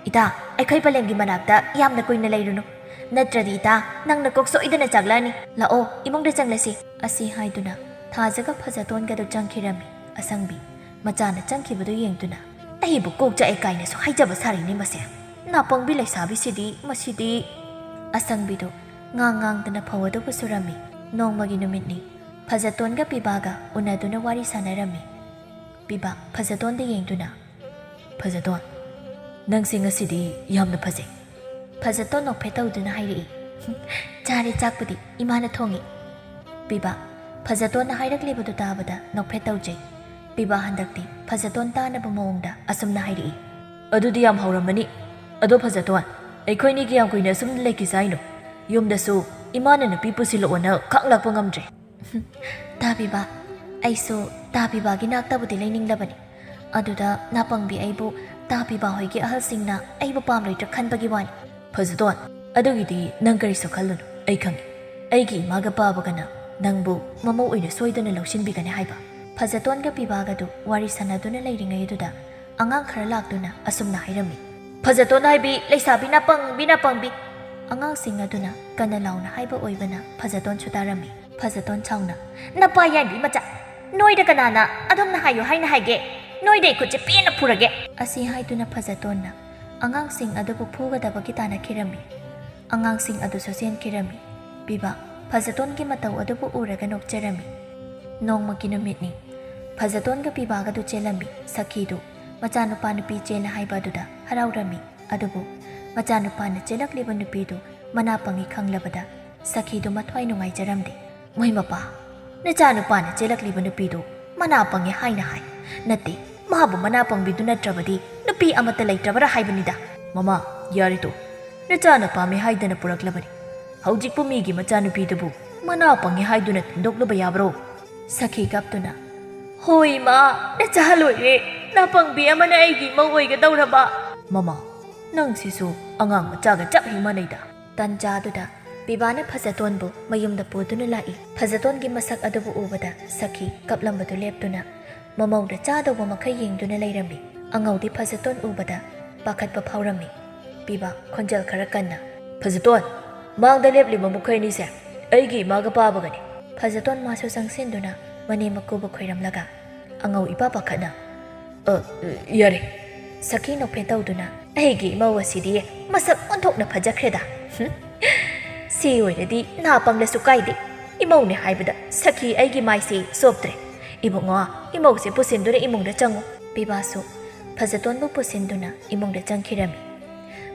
ꯏꯇꯥ, ꯑꯩꯈꯣꯏ ꯄꯂꯦꯝꯒꯤ ꯃꯅꯥꯛꯇ ꯌꯥꯝꯅ ꯀꯨꯏꯅ ꯂꯩꯔꯨꯅꯨ꯫ ꯅꯠꯇ꯭ꯔꯗꯤ ꯏꯇꯥ, ꯅꯪ ꯅꯀꯣꯛ ꯁꯣꯏꯗꯅ ꯆꯥꯛꯂꯛꯑꯅꯤ꯫ ꯂꯥꯛꯑꯣ, ꯏꯃꯨꯡꯗ ꯆꯪꯂꯁꯤ," ꯑꯁꯤ ꯍꯥꯏꯗꯨꯅ ꯊꯥꯖꯒ ꯐꯖꯇꯣꯟꯒꯗꯨ ꯆꯪꯈꯤꯔꯝꯃꯤ꯫ ꯑꯁꯪꯕꯤ ꯃꯆꯥꯅ ꯆꯪꯈꯤꯕꯗꯨ ꯌꯦꯡꯗꯨꯅ, "ꯑꯩꯕꯨ ꯀꯣꯛ ꯆꯥꯛꯑꯦ ꯀꯥꯏꯅꯁꯨ ꯍꯥꯏꯖꯕ ꯁꯥꯔꯤꯅꯦ ꯃꯁꯦ꯫ ꯅꯥꯄꯪꯕꯤ ꯂꯩꯁꯥꯕꯤꯁꯤꯗꯤ, ꯃꯁꯤꯗꯤ!" ꯑꯁꯪꯕꯤꯗꯨ ꯉꯥꯡ ꯉꯥꯡꯗꯅ ꯐꯧ ꯑꯗꯨꯕꯨ ꯁꯨꯔꯝꯃꯤ꯫ ꯅꯣꯡꯃꯒꯤ ꯅꯨꯃꯤꯠꯅꯤ꯫ ꯐꯖꯇꯣꯟꯒ ꯄꯤꯕꯥꯒ ꯎꯅꯗꯨꯅ ꯋꯥꯔꯤ ꯁꯥꯟꯅꯔꯝꯃꯤ꯫ ꯄꯤꯕꯥ ꯐꯖꯇꯣꯟꯗ ꯌꯦꯡꯗꯨꯅ, "ꯐꯖꯇꯣꯟ, ꯅꯪꯁꯦ ꯉꯁꯤꯗꯤ ꯌꯥꯝꯅ ꯐꯖꯩ꯫" ꯐꯖꯇꯣꯟ ꯅꯣꯛꯐꯦꯠ ꯇꯧꯗꯨꯅ ꯍꯥꯏꯔꯛꯏ꯫ "ꯆꯥꯔꯦ, ꯆꯥꯛꯄꯨꯗꯤ ꯏꯃꯥꯅ ꯊꯣꯡꯉꯤ꯫" ꯄꯤꯕꯥ ꯐꯖꯇꯣꯟꯅ ꯍꯥꯏꯔꯛꯂꯤꯕꯗꯨ ꯇꯥꯕꯗ ꯅꯣꯛꯐꯦꯠ ꯇꯧꯖꯩ꯫ ꯄꯤꯕꯥ ꯍꯟꯗꯛꯇꯤ ꯐꯖꯇꯣꯟ ꯇꯥꯅꯕ ꯃꯑꯣꯡꯗ ꯑꯁꯨꯝꯅ ꯍꯥꯏꯔꯛꯏ꯫ "ꯑꯗꯨꯗꯤ ꯌꯥꯝ ꯍꯧꯔꯝꯃꯅꯤ꯫ ꯑꯗꯣ ꯐꯖꯇꯣꯟ, ꯑꯩꯈꯣꯏꯅꯤꯒꯤ ꯌꯥꯝ ꯀꯨꯏꯅ ꯑꯁꯨꯝ ꯂꯩꯈꯤꯁꯦ ꯍꯥꯏꯅꯣ? ꯌꯨꯝꯗꯁꯨ ꯏꯃꯥꯅ ꯅꯨꯄꯤ ꯄꯨꯁꯤꯜꯂꯛꯑꯣꯅ ꯈꯥꯡ ꯂꯥꯛꯄ ꯉꯝꯗ꯭ꯔꯦ꯫" "ꯇꯥꯕꯤꯕ, ꯑꯩꯁꯨ ꯇꯥꯕꯤꯕꯒꯤ ꯅꯥꯛꯇꯕꯨꯗꯤ ꯂꯩꯅꯤꯡꯂꯕꯅꯤ꯫ ꯑꯗꯨꯗ ꯅꯥꯄꯪꯕꯤ ꯑꯩꯕꯨ ꯇꯥꯕꯤꯕ ꯍꯣꯏꯒꯤ ꯑꯍꯜꯁꯤꯡꯅ ꯑꯩꯕꯨ ꯄꯥꯝꯂꯣꯏꯗ꯭ꯔꯥ ꯈꯟꯕꯒꯤ ꯋꯥꯅꯤ꯫" "ꯐꯖꯇꯣꯟ, ꯑꯗꯨꯒꯤꯗꯤ ꯅꯪ ꯀꯔꯤꯁꯨ ꯈꯜꯂꯨꯅꯨ, ꯑꯩ ꯈꯪꯉꯤ꯫ ꯑꯩꯒꯤ ꯏꯃꯥꯒ ꯄꯥꯕꯒꯅ ꯅꯪꯕꯨ ꯃꯃꯧ ꯑꯣꯏꯅ ꯁꯣꯏꯗꯅ ꯂꯧꯁꯤꯟꯕꯤꯒꯅꯤ ꯍꯥꯏꯕ꯫" ꯐꯖꯇꯣꯟꯒ ꯄꯤꯕꯥꯒꯗꯨ ꯋꯥꯔꯤ ꯁꯥꯟꯅꯗꯨꯅ ꯂꯩꯔꯤꯉꯩꯗꯨꯗ ꯑꯉꯥꯡ ꯈꯔ ꯂꯥꯛꯇꯨꯅ ꯑꯁꯨꯝꯅ ꯍꯥꯏꯔꯝꯃꯤ꯫ "ꯐꯖꯇꯣꯟ ꯍꯥꯏꯕꯤ ꯂꯩꯁꯥꯕꯤ ꯅꯥꯄꯪꯕꯤ, ꯅꯥꯄꯪꯕꯤ!" ꯑꯉꯥꯡꯁꯤꯡ ꯑꯗꯨꯅ ꯀꯟꯅ ꯂꯥꯎꯅ ꯍꯥꯏꯕ ꯑꯣꯏꯕꯅ ꯐꯖꯇꯣꯟꯁꯨ ꯇꯥꯔꯝꯃꯤ꯫ ꯐꯖꯇꯣꯟ ꯁꯥꯎꯅ, "ꯅꯄꯥ ꯌꯥꯏꯕꯤ ꯃꯆꯥ! ꯅꯣꯏꯗ ꯀꯅꯥꯅ ꯑꯗꯨꯝꯅ ꯍꯥꯏꯌꯨ ꯍꯥꯏꯅ ꯍꯥꯏꯒꯦ? ꯅꯣꯏꯗ ꯑꯩ ꯈꯨꯠꯁꯦ ꯄꯦꯟꯅ ꯐꯨꯔꯒꯦ!" ꯑꯁꯤ ꯍꯥꯏꯗꯨꯅ ꯐꯖꯇꯣꯟꯅ ꯑꯉꯥꯡꯁꯤꯡ ꯑꯗꯨꯕꯨ ꯐꯨꯒꯗꯕꯒꯤ ꯇꯥꯟꯅꯈꯤꯔꯝꯃꯤ꯫ ꯑꯉꯥꯡꯁꯤꯡ ꯑꯗꯨꯁꯨ ꯆꯦꯟꯈꯤꯔꯝꯃꯤ꯫ ꯄꯤꯕꯥ ꯐꯖꯇꯣꯟꯒꯤ ꯃꯇꯧ ꯑꯗꯨꯕꯨ ꯎꯔꯒ ꯅꯣꯛꯆꯔꯝꯃꯤ꯫ ꯅꯣꯡꯃꯒꯤ ꯅꯨꯃꯤꯠꯅꯤ꯫ ꯐꯖꯇꯣꯟꯒ ꯄꯤꯕꯥꯒꯗꯨ ꯆꯦꯜꯂꯝꯃꯤ꯫ ꯁꯈꯤꯗꯨ ꯃꯆꯥꯅꯨꯄꯥ ꯅꯨꯄꯤ ꯆꯦꯜꯂꯦ ꯍꯥꯏꯕ ꯑꯗꯨꯗ ꯍꯔꯥꯎꯔꯝꯃꯤ꯫ ꯑꯗꯨꯕꯨ ꯃꯆꯥꯅꯨꯄꯥꯅ ꯆꯦꯜꯂꯛꯂꯤꯕ ꯅꯨꯄꯤꯗꯨ ꯃꯅꯥ ꯄꯪꯉꯤ ꯈꯪꯂꯕꯗ ꯁꯈꯤꯗꯨ ꯃꯊ꯭ꯋꯥꯏ ꯅꯨꯡꯉꯥꯏꯖꯔꯝꯗꯦ꯫ "ꯃꯣꯏ ꯃꯄꯥ, ꯅꯆꯥꯅꯨꯄꯥꯅ ꯆꯦꯜꯂꯛꯂꯤꯕ ꯅꯨꯄꯤꯗꯨ ꯃꯅꯥ ꯄꯪꯉꯤ ꯍꯥꯏꯅ ꯍꯥꯏ꯫ ꯅꯠꯇꯦ, ꯃꯥꯕꯨ ꯃꯅꯥ ꯄꯪꯕꯤꯗꯨ ꯅꯠꯇ꯭ꯔꯕꯗꯤ ꯅꯨꯄꯤ ꯑꯃꯠꯇ ꯂꯩꯇ꯭ꯔꯕꯔꯥ ꯍꯥꯏꯕꯅꯤꯗ꯫" "ꯃꯃꯥ, ꯌꯥꯔꯦ ꯇꯣ꯫ ꯅꯆꯥꯅ ꯄꯥꯝꯃꯤ ꯍꯥꯏꯗꯅ ꯄꯨꯔꯛꯂꯕꯅꯤ꯫ ꯍꯧꯖꯤꯛꯄꯨ ꯃꯤꯒꯤ ꯃꯆꯥꯅꯨꯄꯤꯗꯨꯕꯨ ꯃꯅꯥ ꯄꯪꯉꯤ ꯍꯥꯏꯗꯨꯅ ꯊꯤꯟꯗꯣꯛꯂꯨꯕ ꯌꯥꯕ꯭ꯔꯣ?" ꯁꯈꯤ ꯀꯞꯇꯨꯅ, "ꯍꯣꯏ ꯏꯃꯥ, ꯅꯆꯥ ꯂꯣꯏꯔꯦ꯫ ꯅꯥꯄꯪꯕꯤ ꯑꯃꯅ ꯑꯩꯒꯤ ꯏꯃꯧ ꯑꯣꯏꯒꯗꯧꯔꯕ꯫" "ꯃꯃꯥ, ꯅꯪꯁꯤꯁꯨ ꯑꯉꯥꯡ ꯃꯆꯥꯒ ꯆꯞ ꯍꯦꯛ ꯃꯥꯟꯅꯩꯗ꯫" ꯇꯟꯖꯥꯗꯨꯗ ꯄꯤꯕꯥꯅ ꯐꯖꯇꯣꯟꯕꯨ ꯃꯌꯨꯝꯗ ꯄꯨꯗꯨꯅ ꯂꯥꯛꯏ꯫ ꯐꯖꯇꯣꯟꯒꯤ ꯃꯁꯛ ꯑꯗꯨꯕꯨ ꯎꯕꯗ ꯁꯈꯤ ꯀꯞꯂꯝꯕꯗꯨ ꯂꯦꯞꯇꯨꯅ ꯃꯃꯧꯗ ꯆꯥꯗꯧꯕ ꯃꯈꯩ ꯌꯦꯡꯗꯨꯅ ꯂꯩꯔꯝꯃꯤ꯫ ꯑꯉꯧꯗꯤ ꯐꯖꯇꯣꯟ ꯎꯕꯗ ꯄꯥꯈꯠꯄ ꯐꯥꯎꯔꯝꯃꯤ꯫ ꯄꯤꯕꯥ ꯈꯣꯟꯖꯦꯜ ꯈꯔ ꯀꯟꯅ, "ꯐꯖꯇꯣꯟ, ꯃꯥꯡꯗ ꯂꯦꯞꯂꯤꯕ ꯃꯈꯣꯏ ꯑꯅꯤꯁꯦ ꯑꯩꯒꯤ ꯏꯃꯥꯒ ꯄꯥꯕꯒꯅꯤ꯫" ꯐꯖꯇꯣꯟ ꯃꯥꯁꯨ ꯆꯪꯁꯤꯟꯗꯨꯅ ꯃꯅꯦꯝ ꯃꯀꯨꯕꯨ ꯈꯣꯏꯔꯝꯂꯒ ꯑꯉꯧ ꯏꯄꯥ ꯄꯥꯈꯠꯅ, "ꯑ, ꯌꯥꯔꯦ꯫" ꯁꯈꯤ ꯅꯣꯛꯐꯦꯠ ꯇꯧꯗꯨꯅ, "ꯑꯩꯒꯤ ꯏꯃꯧ ꯑꯁꯤꯗꯤ ꯃꯁꯛ ꯑꯣꯟꯊꯣꯛꯅ ꯐꯖꯈ꯭ꯔꯦꯗ꯫ ꯍꯨꯝ꯫ ꯁꯤ ꯑꯣꯏꯔꯗꯤ ꯅꯥ ꯄꯪꯂꯁꯨ ꯀꯥꯏꯗꯦ꯫ ꯏꯃꯧꯅꯦ ꯍꯥꯏꯕꯗ ꯁꯈꯤ ꯑꯩꯒꯤ ꯃꯥꯏꯁꯦ ꯆꯣꯞꯇ꯭ꯔꯦ꯫ ꯏꯕꯨꯡꯉꯣ, ꯏꯃꯧꯁꯦ ꯄꯨꯁꯤꯟꯗꯨꯅ ꯏꯃꯨꯡꯗ ꯆꯪꯉꯨ꯫" ꯄꯤꯕꯥꯁꯨ ꯐꯖꯇꯣꯟꯕꯨ ꯄꯨꯁꯤꯟꯗꯨꯅ ꯏꯃꯨꯡꯗ ꯆꯪꯈꯤꯔꯝꯃꯤ꯫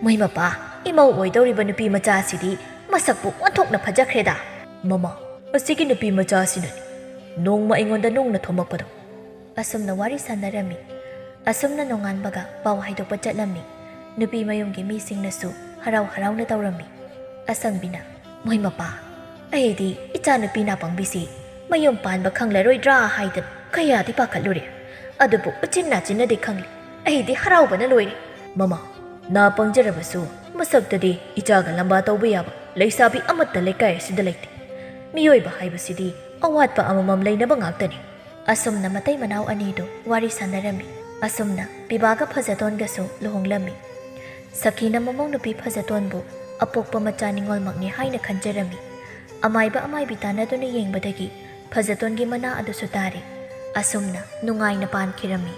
"ꯃꯣꯏ ꯃꯄꯥ, ꯏꯃꯧ ꯑꯣꯏꯗꯧꯔꯤꯕ ꯅꯨꯄꯤ ꯃꯆꯥ ꯑꯁꯤꯗꯤ ꯃꯁꯛꯄꯨ ꯑꯣꯟꯊꯣꯛꯅ ꯐꯖꯈ꯭ꯔꯦꯗ꯫" "ꯃꯃꯥ, ꯑꯁꯤꯒꯤ ꯅꯨꯄꯤ ꯃꯆꯥ ꯑꯁꯤꯅꯅꯤ ꯅꯣꯡꯃ ꯑꯩꯉꯣꯟꯗ ꯅꯨꯡꯅ ꯊꯣꯝꯃꯛꯄꯗꯣ꯫" ꯑꯁꯨꯝꯅ ꯋꯥꯔꯤ ꯁꯥꯟꯅꯔꯝꯃꯤ꯫ ꯑꯁꯨꯝꯅ ꯅꯣꯡꯉꯥꯟꯕꯒ ꯄꯥꯎ ꯍꯥꯏꯗꯣꯛꯄ ꯆꯠꯂꯝꯃꯤ꯫ ꯅꯨꯄꯤ ꯃꯌꯨꯝꯒꯤ ꯃꯤꯁꯤꯡꯅꯁꯨ ꯍꯔꯥꯎ ꯍꯔꯥꯎꯅ ꯇꯧꯔꯝꯃꯤ꯫ ꯑꯁꯪꯕꯤꯅ, "ꯃꯣꯏ ꯃꯄꯥ, ꯑꯩꯗꯤ ꯏꯆꯥꯅꯨꯄꯤ ꯅꯥꯄꯪꯕꯤꯁꯤ ꯃꯌꯨꯝ ꯄꯥꯟꯕ ꯈꯪꯂꯔꯣꯏꯗ꯭ꯔꯥ ꯍꯥꯏꯗꯅ ꯀꯌꯥꯗꯤ ꯄꯥꯈꯠꯂꯨꯔꯦ꯫ ꯑꯗꯨꯕꯨ ꯎꯆꯤꯟ ꯅꯥꯆꯤꯟꯅꯗꯤ ꯈꯪꯂꯦ꯫ ꯑꯩꯗꯤ ꯍꯔꯥꯎꯕꯅ ꯂꯣꯏꯔꯦ꯫" "ꯃꯃꯥ, ꯅꯥ ꯄꯪꯖꯔꯕꯁꯨ ꯃꯁꯛꯇꯗꯤ ꯏꯆꯥꯒ ꯂꯝꯕꯥ ꯇꯧꯕ ꯌꯥꯕ ꯂꯩꯁꯥꯕꯤ ꯑꯃꯠꯇ ꯂꯩꯀꯥꯏ ꯑꯁꯤꯗ ꯂꯩꯇꯦ꯫ ꯃꯤꯑꯣꯏꯕ ꯍꯥꯏꯕꯁꯤꯗꯤ ꯑꯋꯥꯠꯄ ꯑꯃꯃꯝ ꯂꯩꯅꯕ ꯉꯥꯛꯇꯅꯤ꯫" ꯑꯁꯨꯝꯅ ꯃꯇꯩ ꯃꯅꯥꯎ ꯑꯅꯤꯗꯨ ꯋꯥꯔꯤ ꯁꯥꯟꯅꯔꯝꯃꯤ꯫ ꯑꯁꯨꯝꯅ ꯄꯤꯕꯥꯒ ꯐꯖꯇꯣꯟꯒꯁꯨ ꯂꯨꯍꯣꯡꯂꯝꯃꯤ꯫ ꯁꯈꯤꯅ ꯃꯃꯧ ꯅꯨꯄꯤ ꯐꯖꯇꯣꯟꯕꯨ ꯑꯄꯣꯛꯄ ꯃꯆꯥ ꯅꯤꯉꯣꯜꯃꯛꯅꯤ ꯍꯥꯏꯅ ꯈꯟꯖꯔꯝꯃꯤ꯫ ꯑꯃꯥꯏꯕ ꯑꯃꯥꯏꯕꯤ ꯇꯥꯟꯅꯗꯨꯅ ꯌꯦꯡꯕꯗꯒꯤ ꯐꯖꯇꯣꯟꯒꯤ ꯃꯅꯥ ꯑꯗꯨꯁꯨ ꯇꯥꯔꯦ꯫ ꯑꯁꯨꯝꯅ ꯅꯨꯡꯉꯥꯏꯅ ꯄꯥꯟꯈꯤꯔꯝꯃꯤ꯫